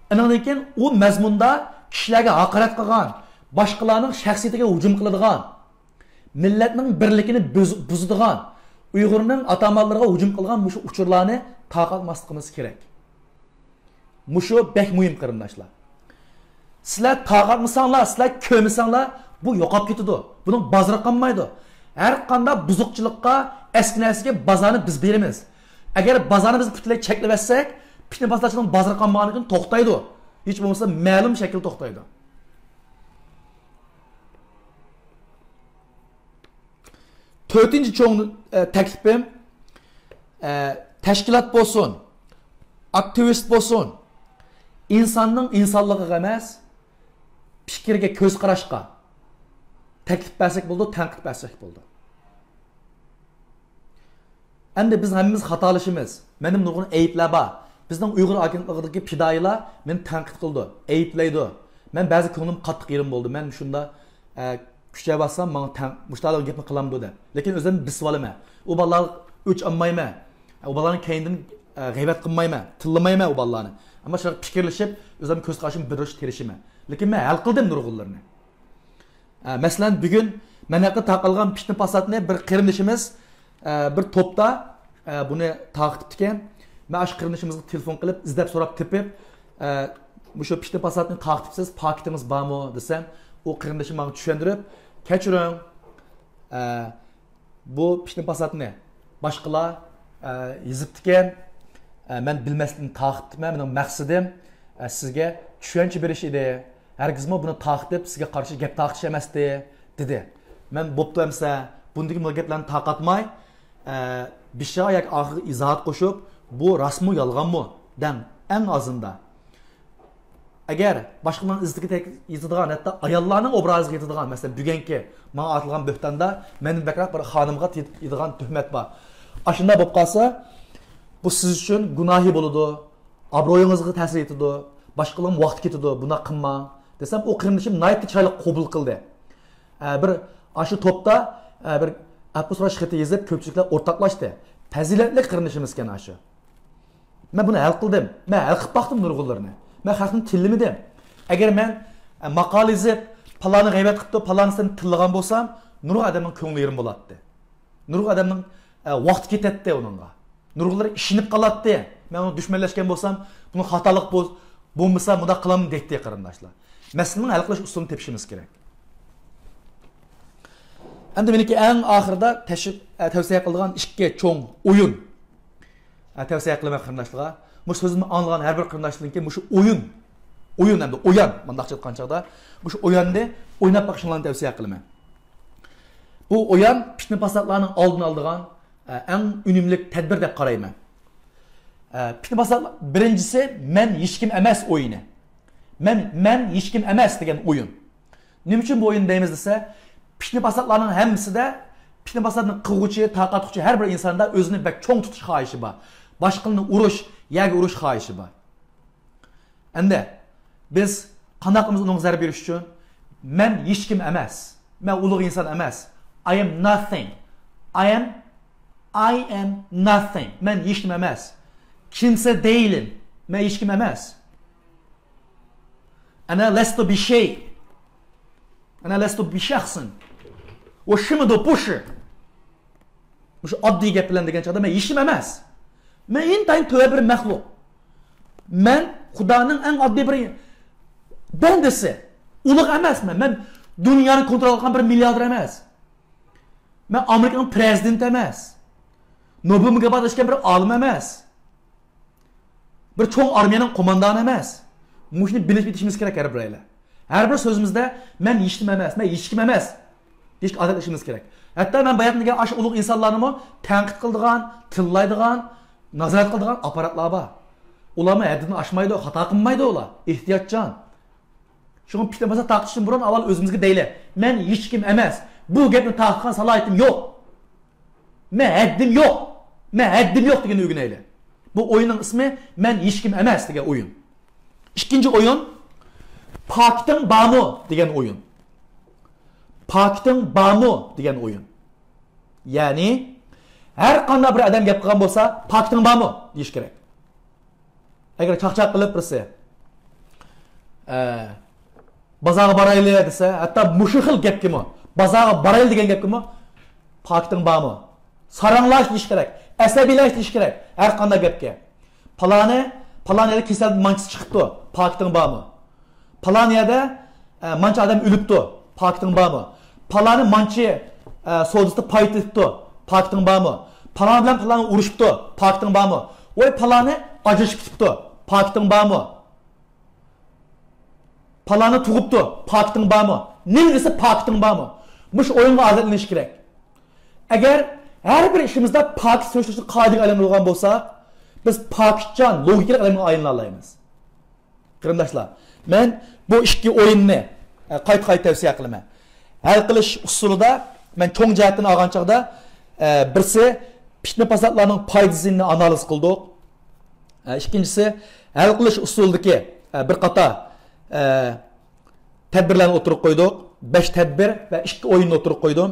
ئاندىن كېيىن ئۇ مەزمۇندا كىشىلەرگە ھاقارەت قىلغان، باشقىلارنىڭ شەخسىيىتىگە ھۇجۇم قىلىدىغان، مىللەتنىڭ بىرلىكىنى بۇز-، بۇزىدىغان، ئۇيغۇرنىڭ ئاتا-ئانىلىرىغا ھۇجۇم قىلغان مۇشۇ ئۇچۇرلارنى تارقاتماسلىقىمىز كېرەك. مۇشۇ بەك مۇھىم، قېرىنداشلار. سىلەر تارقاتمىساڭلار، سىلەر كۆرمىسەڭلار، بۇ يوقاپ كېتىدۇ. بۇنىڭ بازىرى قالمايدۇ. ھەر قانداق بۇزۇقچىلىققا، ئەسكى نەرسىگە بازارنى بىز بېرىمىز. ئەگەر بازارنى بىز پۈتۈنلەي چەكلىۋەتسەك، پىتنە پاساتچىلىقنىڭ بازىرى قالمىغاندىن كېيىن توختايدۇ. ھېچ بولمىسا مەلۇم شەكىلدە توختايدۇ. تۆتىنچى چوڭ، ئە، تەكلىپىم، ئە، تەشكىلات بولسۇن، ئاكتىۋىست بولسۇن، ئىنساننىڭ ئىنسانلىقىغا ئەمەس، پىكرىگە، كۆز قاراشقا تەكلىپ بەرسەك بولىدۇ، تەنقىد بەرسەك بولىدۇ. ئەمدى بىز ھەممىمىز خاتالىشىمىز. مەندىمۇ نۇرغۇن ئەيىبلەر بار. بىزنىڭ ئۇيغۇر ئاگېنتلىقىدىكى پىدائىيلار مېنى تەنقىد قىلىدۇ، ئەيىبلەيدۇ. مەن بەزى كۆڭلۈم قاتتىق يېرىم بولدى. مەن شۇنداق، ئە، كۈچەيۋاتسام، ماڭا تەن-، مۇشۇنداق گەپنى قىلامدۇ دەپ. لېكىن ئۆزۈمنى بېسىۋالىمەن. ئۇ بالىلارغا ئۆچ ئالمايمەن. ئۇ بالىلارنىڭ كەينىدىن، ئە، غەيۋەت قىلمايمەن، تىللىمايمەن ئۇ بالىلارنى. ئەمما شۇنداق پىكىرلىشىپ، ئۆزۈمنىڭ كۆز قارىشىمنى بىلدۈرۈشكە تىرىشىمەن. لېكىن مەن ھەل قىلدىم نۇرغۇنلىرىنى. ئە، مەسىلەن، بۈگۈن مەن ھەققىدە تارقالغان پىتنە پاساتنى بىر قېرىندىشىمىز، ئە، بىر توپتا، ئە، بۇنى تارقىتىپتىكەن. مەن ئاشۇ قېرىندىشىمىزغا تېلېفون قىلىپ، ئىزدەپ سوراپ تېپىپ، ئە، مۇشۇ پىتنە پاساتنى تارقىتىپسىز، پاكىتىڭىز بارمۇ دېسەم، ئۇ قېرىندىشىم ماڭا چۈشەندۈرۈپ، كەچۈرۈڭ، ئە، بۇ پىتنە پاساتنى باشقىلار، ئە، يېزىپتىكەن. ئە، مەن بىلمەسلىكتىن تارقىتىپتىمەن. مېنىڭ مەقسىتىم، ئە، سىزگە چۈشەنچە بېرىش ئىدى. ھەرگىزمۇ بۇنى تارقىتىپ، سىزگە قارشى گەپ تارقىتىش ئەمەستى، دېدى. مەن بوپتۇ ئەمسە، بۇندىكى بۇ گەپلەرنى تارقاتماي، ئە، بېشىغا ياكى ئاخىرىغا ئىزاھات قوشۇپ، بۇ راستمۇ، يالغانمۇ دەڭ، ئەڭ ئازىندا. ئەگەر باشقىلارنىڭ ئىززىتىگە تەك-، يېتىدىغان، ھەتتا ئاياللارنىڭ ئوبرازىغا يېتىدىغان، مەسىلەن، بۈگۈنكى ماڭا ئاتىلغان بۆھتاندا مەندىن بەكرەك بىر خانىمغا تېت-، يېتىدىغان تۆھمەت بار. ئاشۇنداق بولۇپ قالسا، بۇ سىز ئۈچۈن گۇناھى بولىدۇ، ئابرۇيىڭىزغا تەسىر يېتىدۇ، باشقىلارنىڭ ۋاقتى كېتىدۇ، بۇنداق قىلماڭ، دېسەم، ئۇ قېرىندىشىم ناھايىتى چىرايلىق قوبۇل قىلدى. ئە، بىر ئاشۇ توپتا، ئە، بىر ئەپۇ سوراش خېتى يېزىپ، كۆپچىلىك بىلەن ئورتاقلاشتى. پەزىلەتلىك قېرىندىشىمىزكەن ئاشۇ. مەن بۇنى ھەل قىلدىم. مەن ھەل قىلىپ باقتىم نۇرغۇنلىرىنى. مەن خەقنى تىللىمىدىم. ئەگەر مەن، ئە، ماقالە يېزىپ، پالانى غەيۋەت قىپتۇ، پالانىسىنى تىللىغان بولسام، نۇرغۇن ئادەمنىڭ كۆڭلى يېرىم بولاتتى. نۇرغۇن ئادەمنىڭ، ئە، ۋاقتى كېتەتتى ئۇنىڭغا. نۇرغۇنلىرى ئىشىنىپ قالاتتى. مەن ئۇنىڭ دۈشمەنلەشكەن بولسام، بۇنىڭ خاتالىق بول-، بولمىسا، مۇنداق قىلامدۇ دەيتتى، قېرىنداشلار. مەسىلىنىڭ ھەل قىلىش ئۇسۇلىنى تېپىشىمىز كېرەك. ئەمدى مېنىڭكى ئەڭ ئاخىرىدا تەشۋىق، ئە، تەۋسىيە قىلىدىغان ئىككى چوڭ ئويۇن، ئە، تەۋسىيە قىلىمەن قېرىنداشلارغا. مۇشۇ سۆزۈمنى ئاڭلىغان ھەر بىر قېرىنداشلىرىڭكى مۇشۇ ئويۇن، ئويۇن ئەمدى ئويان، مۇنداقچە ئېيتقان چاغدا، مۇشۇ ئوياننى ئويناپ بېقىشىڭلارنى تەۋسىيە قىلىمەن. بۇ ئويان پىتنە-پاساتلارنىڭ ئالدىنى ئالىدىغان، ئە، ئەڭ ئۈنۈملۈك تەدبىر دەپ قارايمەن. ئە، پىتنە-پاسات، بىرىنچىسى، مەن ھېچكىم ئەمەس ئويۇنى. مەن، مەن ھېچكىم ئەمەس دېگەن ئويۇن. نېمە ئۈچۈن بۇ ئويۇن دەيمىز دېسە، پىتنە-پاساتلارنىڭ ھەممىسىدە پىتنە-پاساتنى قىلغۇچى، تارقاتقۇچى ھەر بىر ئىنساندا ئۆزىنى بەك چوڭ تۇتۇش خاھىشى بار. باشقىلارنى ئۇرۇش، يەرگە ئۇرۇش خاھىشى بار. ئەمدى بىز قانداق قىلىمىز ئۇنىڭغا زەربە بېرىش ئۈچۈن؟ مەن ھېچكىم ئەمەس. مەن ئۇلۇغ ئىنسان ئەمەس. I am nothing. I am، I am nothing. مەن ھېچنېمە ئەمەس. كىمسە دېيىلىم. مەن ھېچكىم ئەمەس. أنا لست بشيء. أنا لست بشخص. 我什么都不是. مۇشۇ ئاددىي گەپ بىلەن دېگەن چاغدا مەن ھېچنېمە ئەمەس. مەن ئىنتايىن تۆۋە بىر مەخلۇق. مەن خۇدانىڭ ئەڭ ئاددىي بىر بەندىسى. ئۇلۇغ ئەمەسمەن. مەن دۇنيانى كونترول قىلغان بىر مىلياردېر ئەمەس. مەن ئامېرىكىنىڭ پرېزىدېنتى ئەمەس. نوبېل مۇكاپاتىغا ئېرىشكەن بىر ئالىم ئەمەس. بىر چوڭ ئارمىيەنىڭ قوماندانى ئەمەس. مۇشۇنى بىلىپ يېتىشىمىز كېرەك ھەر بىرەيلەن. ھەر بىر سۆزىمىزدە مەن ھېچنېمە ئەمەس، مەن ھېچكىم ئەمەس دېيىشكە ئادەتلىشىمىز كېرەك. ھەتتا مەن باياتىن دېگەن ئاشۇ ئۇلۇغ ئىنسانلارنىمۇ تەنقىد قىلىدىغان، تىللايدىغان، نازارەت قىلىدىغان ئاپپاراتلار بار. ئۇلارمۇ ھەددىدىن ئاشمايدۇ، خاتا قىلمايدۇ ئۇلار. ئېھتىياتچان. شۇڭا پىتنە-پاسات تارقىتىشتىن بۇرۇن ئاۋۋال ئۆزىمىزگە دەيلى، مەن ھېچكىم ئەمەس. بۇ گەپنى تارقىتقان سالاھىيىتىم يوق. مەن ھەددىم يوق. مەن ھەددىم يوق دېگەننى ئۆگىنەيلى. بۇ ئويۇننىڭ ئىسمى مەن ھېچكىم ئەمەس دېگەن ئويۇن. ئىككىنچى ئويۇن، پاكىتىڭ بارمۇ دېگەن ئويۇن. پاكىتىڭ بارمۇ دېگەن ئويۇن. يەنى، ھەر قانداق بىر ئادەم گەپ قىلغان بولسا، پاكىتىڭ بارمۇ دېيىش كېرەك. ئەگەر چاقچاق قىلىپ بىرسى، ئە، بازارغا بارايلى دېسە، ھەتتا مۇشۇ خىل گەپكىمۇ، بازارغا بارايلى دېگەن گەپكىمۇ، پاكىتىڭ بارمۇ؟ ساراڭلاش دېيىش كېرەك، ئەسەبىيلەش دېيىش كېرەك، ھەر قانداق گەپكە. پالانى، پالان يەردە كېسەلدىن مانچىسى چىقىپتۇ، پاكىتىڭ بارمۇ؟ پالان يەردە، ئە، مانچە ئادەم ئۆلۈپتۇ، پاكىتىڭ بارمۇ؟ پالانى مانچە، ئە، سودىسىدا پاي تېپىپتۇ، پاكىتىڭ بارمۇ؟ پالان بىلەن پالان ئۇرۇشۇپتۇ، پاكىتىڭ بارمۇ؟ ۋاي، پالانى ئاجرىشىپ كېتىپتۇ، پاكىتىڭ بارمۇ؟ پالانى تۇغۇپتۇ، پاكىتىڭ بارمۇ؟ نېمە دېسە پاكىتىڭ بارمۇ؟ مۇشۇ ئويۇنغا ئادەتلىنىش كېرەك. ئەگەر ھەر بىر ئىشىمىزدا پاكىت سۈرۈشتۈرۈشنى قائىدىگە ئايلاندۇرغان بولساق، بىز پاكىتچان، لوگىكىلىق ئادەمگە ئايلىنالايمىز. قېرىنداشلار، مەن بۇ ئىككى ئويۇننى، ئە، قايتا-قايتا تەۋسىيە قىلىمەن. ھەل قىلىش ئۇسۇلىدا مەن چوڭ جەھەتتىن ئالغان چاغدا، ئە، بىرسى پىتنە-پاساتلارنىڭ پايدا-زىيىنىنى ئانالىز قىلدۇق. ئە، ئىككىنچىسى، ھەل قىلىش ئۇسۇلىدىكى، ئە، بىر قاتار، ئە، تەدبىرلەرنى ئوتتۇرىغا قويدۇق. بەش تەدبىر ۋە ئىككى ئويۇننى ئوتتۇرىغا قويدۇم.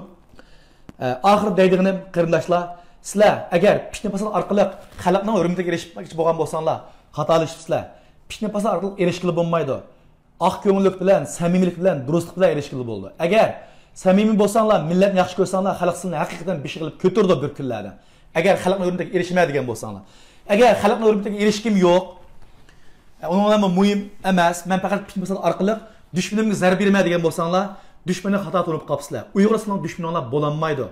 ئە، ئاخىرىدا دەيدىغىنىم، قېرىنداشلار، سىلەر ئەگەر پىتنە-پاسات ئارقىلىق خەلقنىڭ ھۆرمىتىگە ئېرىشمەكچى بولغان بولساڭلار، خاتالىشىپسىلەر. پىتنە-پاسات ئارقىلىق ئېرىشكىلى بولمايدۇ. ئاق كۆڭۈللۈك بىلەن، سەمىمىيلىك بىلەن، دۇرۇسلۇق بىلەن ئېرىشكىلى بولىدۇ. ئەگەر سەمىمىي بولساڭلار، مىللەتنى ياخشى كۆرسەڭلار، خەلق سىلىنى ھەقىقەتەن بېشى قىلىپ كۆتۈرىدۇ بىر كۈنلەردە. ئەگەر خەلقنىڭ ھۆرمىتىگە ئېرىشىمەن دېگەن بولساڭلار. ئەگەر خەلقنىڭ ھۆرمىتىگە ئېرىشكۈم يوق، ئۇنىڭ بىلەن مۇھىم ئەمەس، مەن پەقەت پىتنە-پاسات ئارقىلىق دۈشمىنىمگە زەربە بېرىمەن دېگەن بولساڭلار، دۈشمەننى خاتا تونۇپ قاپسىلەر. ئۇيغۇر سىلەرنىڭ دۈشمىنىڭلار بولالمايدۇ.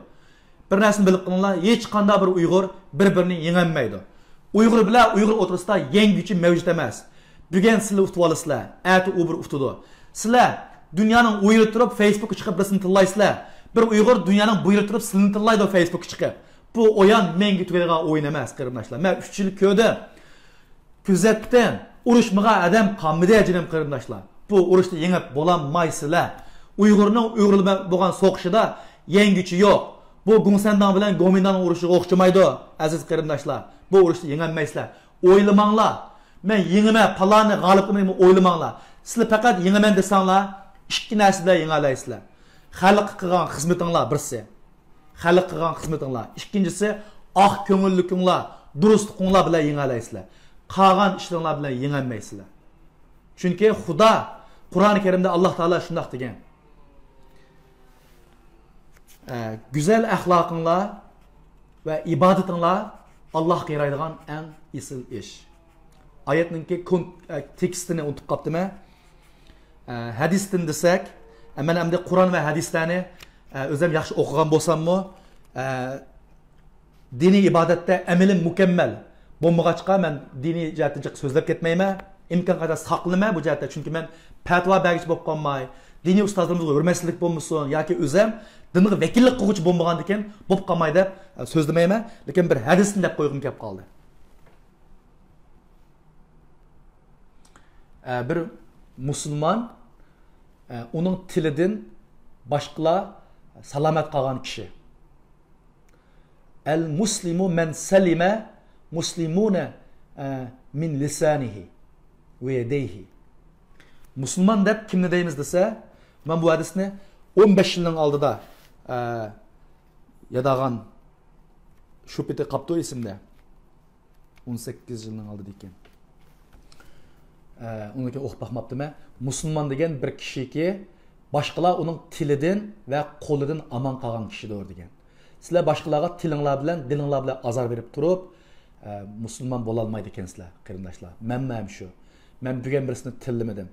بىر نەرسىنى بىلىپ قېلىڭلار، ھېچقانداق بىر ئۇيغۇر بىر-بىرىنى يېڭەلمەيدۇ. ئۇيغۇر بىلەن ئۇيغۇر ئوتتۇرىسىدا يەڭگۈچى مەۋجۇت ئەمەس. بۈگۈن سىلەر ئۇتۇۋالىسىلەر، ئەتە ئۇ بىر ئۇتىدۇ. سىلەر دۇنيانىڭ ئۇ يېرىدە تۇرۇپ فېيسبۇكقا چىقىپ بىرسىنى تىللايسىلەر. بىر ئۇيغۇر دۇنيانىڭ بۇ يېرىدە تۇرۇپ سىلىنى تىللايدۇ فېيسبۇكقا چىقىپ. بۇ ئويۇن مەڭگۈ تۈگەيدىغان ئويۇن ئەمەس، قېرىنداشلار. مەن ئۈچ يىل كۆردۈم. كۆزەتتىم. ئۇرۇشمىغان ئادەم قالمىدى، جېنىم قېرىنداشلار. بۇ ئۇرۇشتا يېڭىپ بولالمايسىلەر. ئۇيغۇرنىڭ ئۇيغۇر بىلەن بولغان سوقۇشىدا يەڭگۈچى يوق. بۇ گۇڭسەنداڭ بىلەن گومىنداڭنىڭ ئۇرۇشىغا ئوخشىمايدۇ، ئەزىز قېرىنداشلار. بۇ ئۇرۇشتا يېڭەلمەيسىلەر. ئويلىماڭلار. مەن يېڭىمەن، پالانى غالىب قىلىمەن دەپ ئويلىماڭلار. سىلەر پەقەت يېڭىمەن دېسەڭلار، ئىككى نەرسە بىلەن يېڭەلەيسىلەر. خەلققە قىلغان خىزمىتىڭلار بىرسى. خەلققە قىلغان خىزمىتىڭلار. ئىككىنچىسى، ئاق كۆڭۈللۈكۈڭلار، دۇرۇسلۇقۇڭلار بىلەن يېڭەلەيسىلەر. قالغان ئىشلىرىڭلار بىلەن يېڭەلمەيسىلەر. چۈنكى خۇدا قۇرئان كەرىمدە ئاللاھ تائالا شۇنداق دېگەن. ئە، گۈزەل ئەخلاقىڭلار ۋە ئىبادىتىڭلار ئاللاھقا يارايدىغان ئەڭ ئېسىل ئىش. ئايەتنىڭكى كون-، ئە، تېكىستىنى ئۇنتۇپ قاپتىمەن. ئە، ھەدىستىن دېسەك، ئە، مەن ئەمدى قۇرئان ۋە ھەدىسلەرنى، ئە، ئۆزۈم ياخشى ئوقۇغان بولساممۇ، ئە، دىنىي ئىبادەتتە ئەمىلىم مۇكەممەل بولمىغاچقا، مەن دىنىي جەھەتتە جىق سۆزلەپ كەتمەيمەن. ئىمكانقەدەر ساقلىنىمەن بۇ جەھەتتە، چۈنكى مەن پەتىۋا بەرگۈچى بولۇپ قالماي، دىنىي ئۇستازلىرىمىزغا ھۆرمەتسىزلىك بولمىسۇن ياكى ئۆزۈم دىنغا ۋەكىللىك قىلغۇچى بولمىغاندىكىن بولۇپ قالماي دەپ، ئە، سۆزلىمەيمەن. لېكىن بىر ھەدىسنى دەپ قويغۇم كەپ قالدى. ئە، بىر مۇسۇلمان، ئە، ئۇنىڭ تىلىدىن باشقىلار سالامەت قالغان كىشى. ئەل مۇسلىمۇ مەن سەلىمە مۇسلىمۇنە، ئە، مىن لىسانىھى ۋە يەدەيھى. مۇسۇلمان دەپ كىمنى دەيمىز دېسە، مەن بۇ ھەدىسنى ئون بەش يىلنىڭ ئالدىدا، ئە، ياداغان، شۇ پېتى قاپتۇ ئېسىمدە. ئون سەككىز يىلنىڭ ئالدىدا ئىكەن. ئە، ئۇنىڭ كېيىن ئوقۇپ باقماپتىمەن. مۇسۇلمان دېگەن بىر كىشىكى، باشقىلار ئۇنىڭ تىلىدىن ۋە قولىدىن ئامان قالغان كىشىدۇر دېگەن. سىلەر باشقىلارغا تىلىڭلار بىلەن، دىلىڭلار بىلەن ئازار بېرىپ تۇرۇپ، ئە، مۇسۇلمان بولالمايدىكەنسىلەر، قېرىنداشلار. مەنمۇ ھەم شۇ. مەن بۈگۈن بىرسىنى تىللىمىدىم.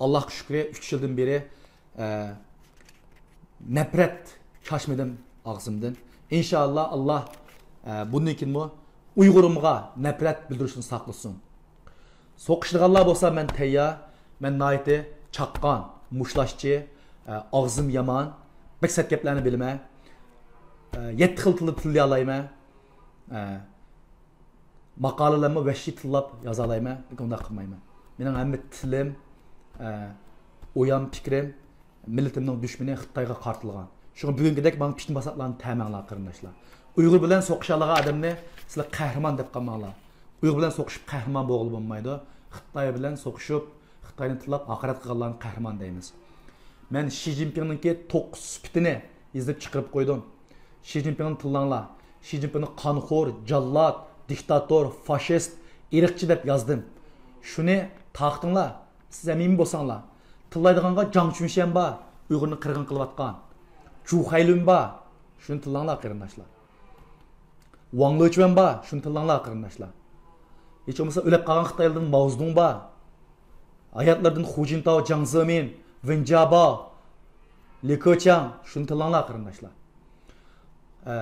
ئاللاھقا شۈكرى، ئۈچ يىلدىن بېرى ئە، نەپرەت چاچمىدىم ئاغزىمدىن. ئىنشائاللا، ئاللا، ئە، بۇندىن كېيىنمۇ ئۇيغۇرۇمغا نەپرەت بىلدۈرۈشتىن ساقلىسۇن. سوقۇشىدىغانلار بولسا مەن تەييار. مەن ناھايىتى چاققان، مۇشتلاشچى، ئە، ئاغزىم يامان، بەك سەت گەپلەرنى بىلىمەن. ئە، يەتتە خىل تىلدا تىللىيالايمەن. ئە، ماقالىلەرمۇ ۋەھشىي تىللاپ يازالايمەن، لېكىن ئۇنداق قىلمايمەن. مېنىڭ ھەممە تىلىم، ئە، ئويام پىكرىم مىللىتىمنىڭ دۈشمىنى خىتايغا قارىتىلغان. شۇڭا بۈگۈنكىدەك ماڭا پىتنە پاساتلارنى تەمەڭلار، قېرىنداشلار. ئۇيغۇر بىلەن سوقۇشالىغان ئادەمنى سىلەر قەھرىمان دەپ قالماڭلار. ئۇيغۇر بىلەن سوقۇشۇپ قەھرىمان بولغىلى بولمايدۇ. خىتاي بىلەن سوقۇشۇپ، خىتاينى تىللاپ ھاقارەت قىلغانلارنى قەھرىمان دەيمىز. مەن شى جىنپىڭنىڭكى توققۇز سۈپىتىنى يېزىپ چىقىرىپ قويدۇم. شى جىنپىڭنى تىللاڭلار. شى جىنپىڭنى قانخور، جاللات، دىكتاتور، فاشىست، ئىرقچى دەپ يازدىم. شۇنى تارقىتىڭلار. سىز ھەم ئىمىن بولساڭلار. تىللايدىغانغا جاڭ چۈنشيەن بار، ئۇيغۇرنى قىرغىن قىلىۋاتقان. جۇ خەيلۈن بار. شۇنى تىللاڭلار، قېرىنداشلار. ۋاڭ لېچۈەن بار، شۇنى تىللاڭلار، قېرىنداشلار. ھېچ بولمىسا ئۆلۈپ قالغان خىتايلاردىن ماۋزېدۇڭ بار. ھاياتلىرىدىن خۇ جىنتاۋ، جياڭ زېمىن، ۋېن جياباۋ، لى كېچياڭ، شۇنى تىللاڭلار، قېرىنداشلار. ئە،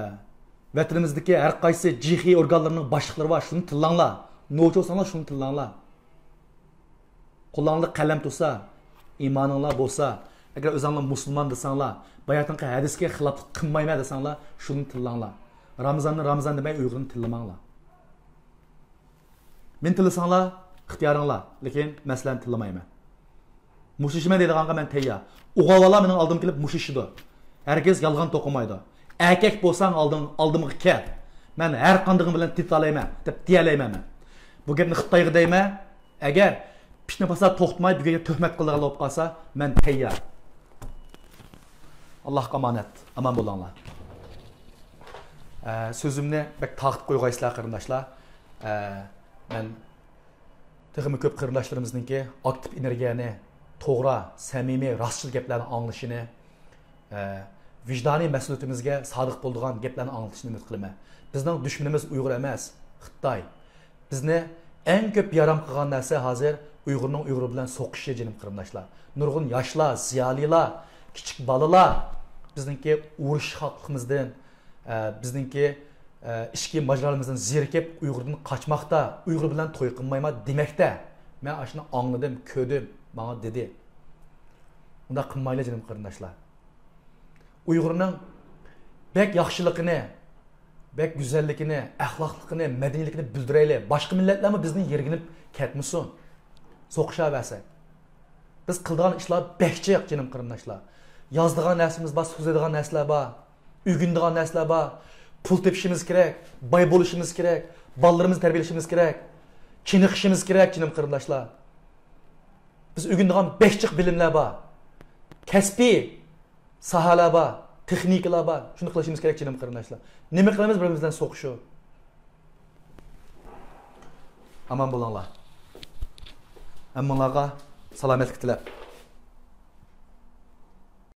ۋەتىنىمىزدىكى ھەر قايسى جىخېي ئورگانلىرىنىڭ باشلىقلىرى بار، شۇنى تىللاڭلار. نوچى بولساڭلار، شۇنى تىللاڭلار. قولۇڭلاردا قەلەم تۇرسا، ئىمانىڭلار بولسا، ئەگەر ئۆزۈڭلار مۇسۇلمان دېسەڭلار، باياتىنقى ھەدىسكە خىلاپلىق قىلمايمەن دېسەڭلار، شۇنى تىللاڭلار. رامىزاننى رامىزان دېمەي، ئۇيغۇرنى تىللىماڭلار. مېنى تىللىساڭلار، ئىختىيارىڭلار، لېكىن مەن سىلەرنى تىللىمايمەن. مۇشتلىشىمەن دەيدىغانغا مەن تەييار. ئوغۇل بالا مېنىڭ ئالدىمغا كېلىپ مۇشتلىشىدۇ. ھەرگىز يالغان توقۇمايدۇ. ئەركەك بولساڭ ئالدىڭ-، ئالدىمغا كەل. مەن ھەر قاندىقىڭ بىلەن تېتىتالايمەن، دەپ دېيەلەيمەن مەن. بۇ گەپنى خىتايغا دەيمەن. ئەگەر پىتنە پاسات توختىماي بۈگۈنگە تۆھمەت قىلىدىغانلار بولۇپ قالسا، مەن تەييار. ئاللاھقا ئامانەت، ئامان بولۇڭلار. ئە، سۆزۈمنى بەك تارقىتىپ قويغايسىلەر، قېرىنداشلار. ئە، مەن تېخىمۇ كۆپ قېرىنداشلىرىمىزنىڭكى ئاكتىپ ئېنېرگىيەنى، توغرا، سەمىمىي، راستچىل گەپلەرنى ئاڭلىشىنى، ئە، ۋىجدانىي مەسئۇلىيىتىمىزگە سادىق بولىدىغان گەپلەرنى ئاڭلىتىشنى ئۈمىد قىلىمەن. بىزنىڭ دۈشمىنىمىز ئۇيغۇر ئەمەس، خىتاي. بىزنى ئەڭ كۆپ يارام قىلغان نەرسە ھازىر ئۇيغۇرنىڭ ئۇيغۇر بىلەن سوقۇشى، جېنىم قېرىنداشلار. نۇرغۇن ياشلار، زىيالىيلار، كىچىك بالىلار بىزنىڭكى ئۇرۇش خەقلىقىمىزدىن، ئە، بىزنىڭكى، ئە، ئىچكى ماجىرالىرىمىزدىن زېرىكىپ، ئۇيغۇردىن قاچماقتا، ئۇيغۇر بىلەن توي قىلمايمەن دېمەكتە. مەن ئاشۇنى ئاڭلىدىم، كۆردۈم، ماڭا دېدى. ئۇنداق قىلمايلى، جېنىم قېرىنداشلار. ئۇيغۇرنىڭ بەك ياخشىلىقىنى، بەك گۈزەللىكىنى، ئەخلاقلىقىنى، مەدەنىيلىكىنى بىلدۈرەيلى. باشقا مىللەتلەرمۇ بىزنى يىرگىنىپ كەتمىسۇن. سوقۇشاۋەرسەك. بىز قىلىدىغان ئىشلار بەك جىق، جېنىم قېرىنداشلار. يازىدىغان نەرسىمىز بار، سۆزلەيدىغان نەرسىلەر بار، ئۆگىنىدىغان نەرسىلەر بار. پۇل تېپىشىمىز كېرەك، باي بولۇشىمىز كېرەك، بالىلىرىمىزنى تەربىيەلىشىمىز كېرەك، چېنىقىشىمىز كېرەك، جېنىم قېرىنداشلار. بىز ئۆگىنىدىغان بەك جىق بىلىملەر بار. كەسپىي ساھەلەر بار، تېخنىكىلار بار. شۇنى قىلىشىمىز كېرەك، جېنىم قېرىنداشلار. نېمە قىلىمىز بىر-بىرىمىز بىلەن سوقۇشۇپ؟ ئامان بولۇڭلار. ھەممىڭلارغا سالامەتلىك تىلەپ.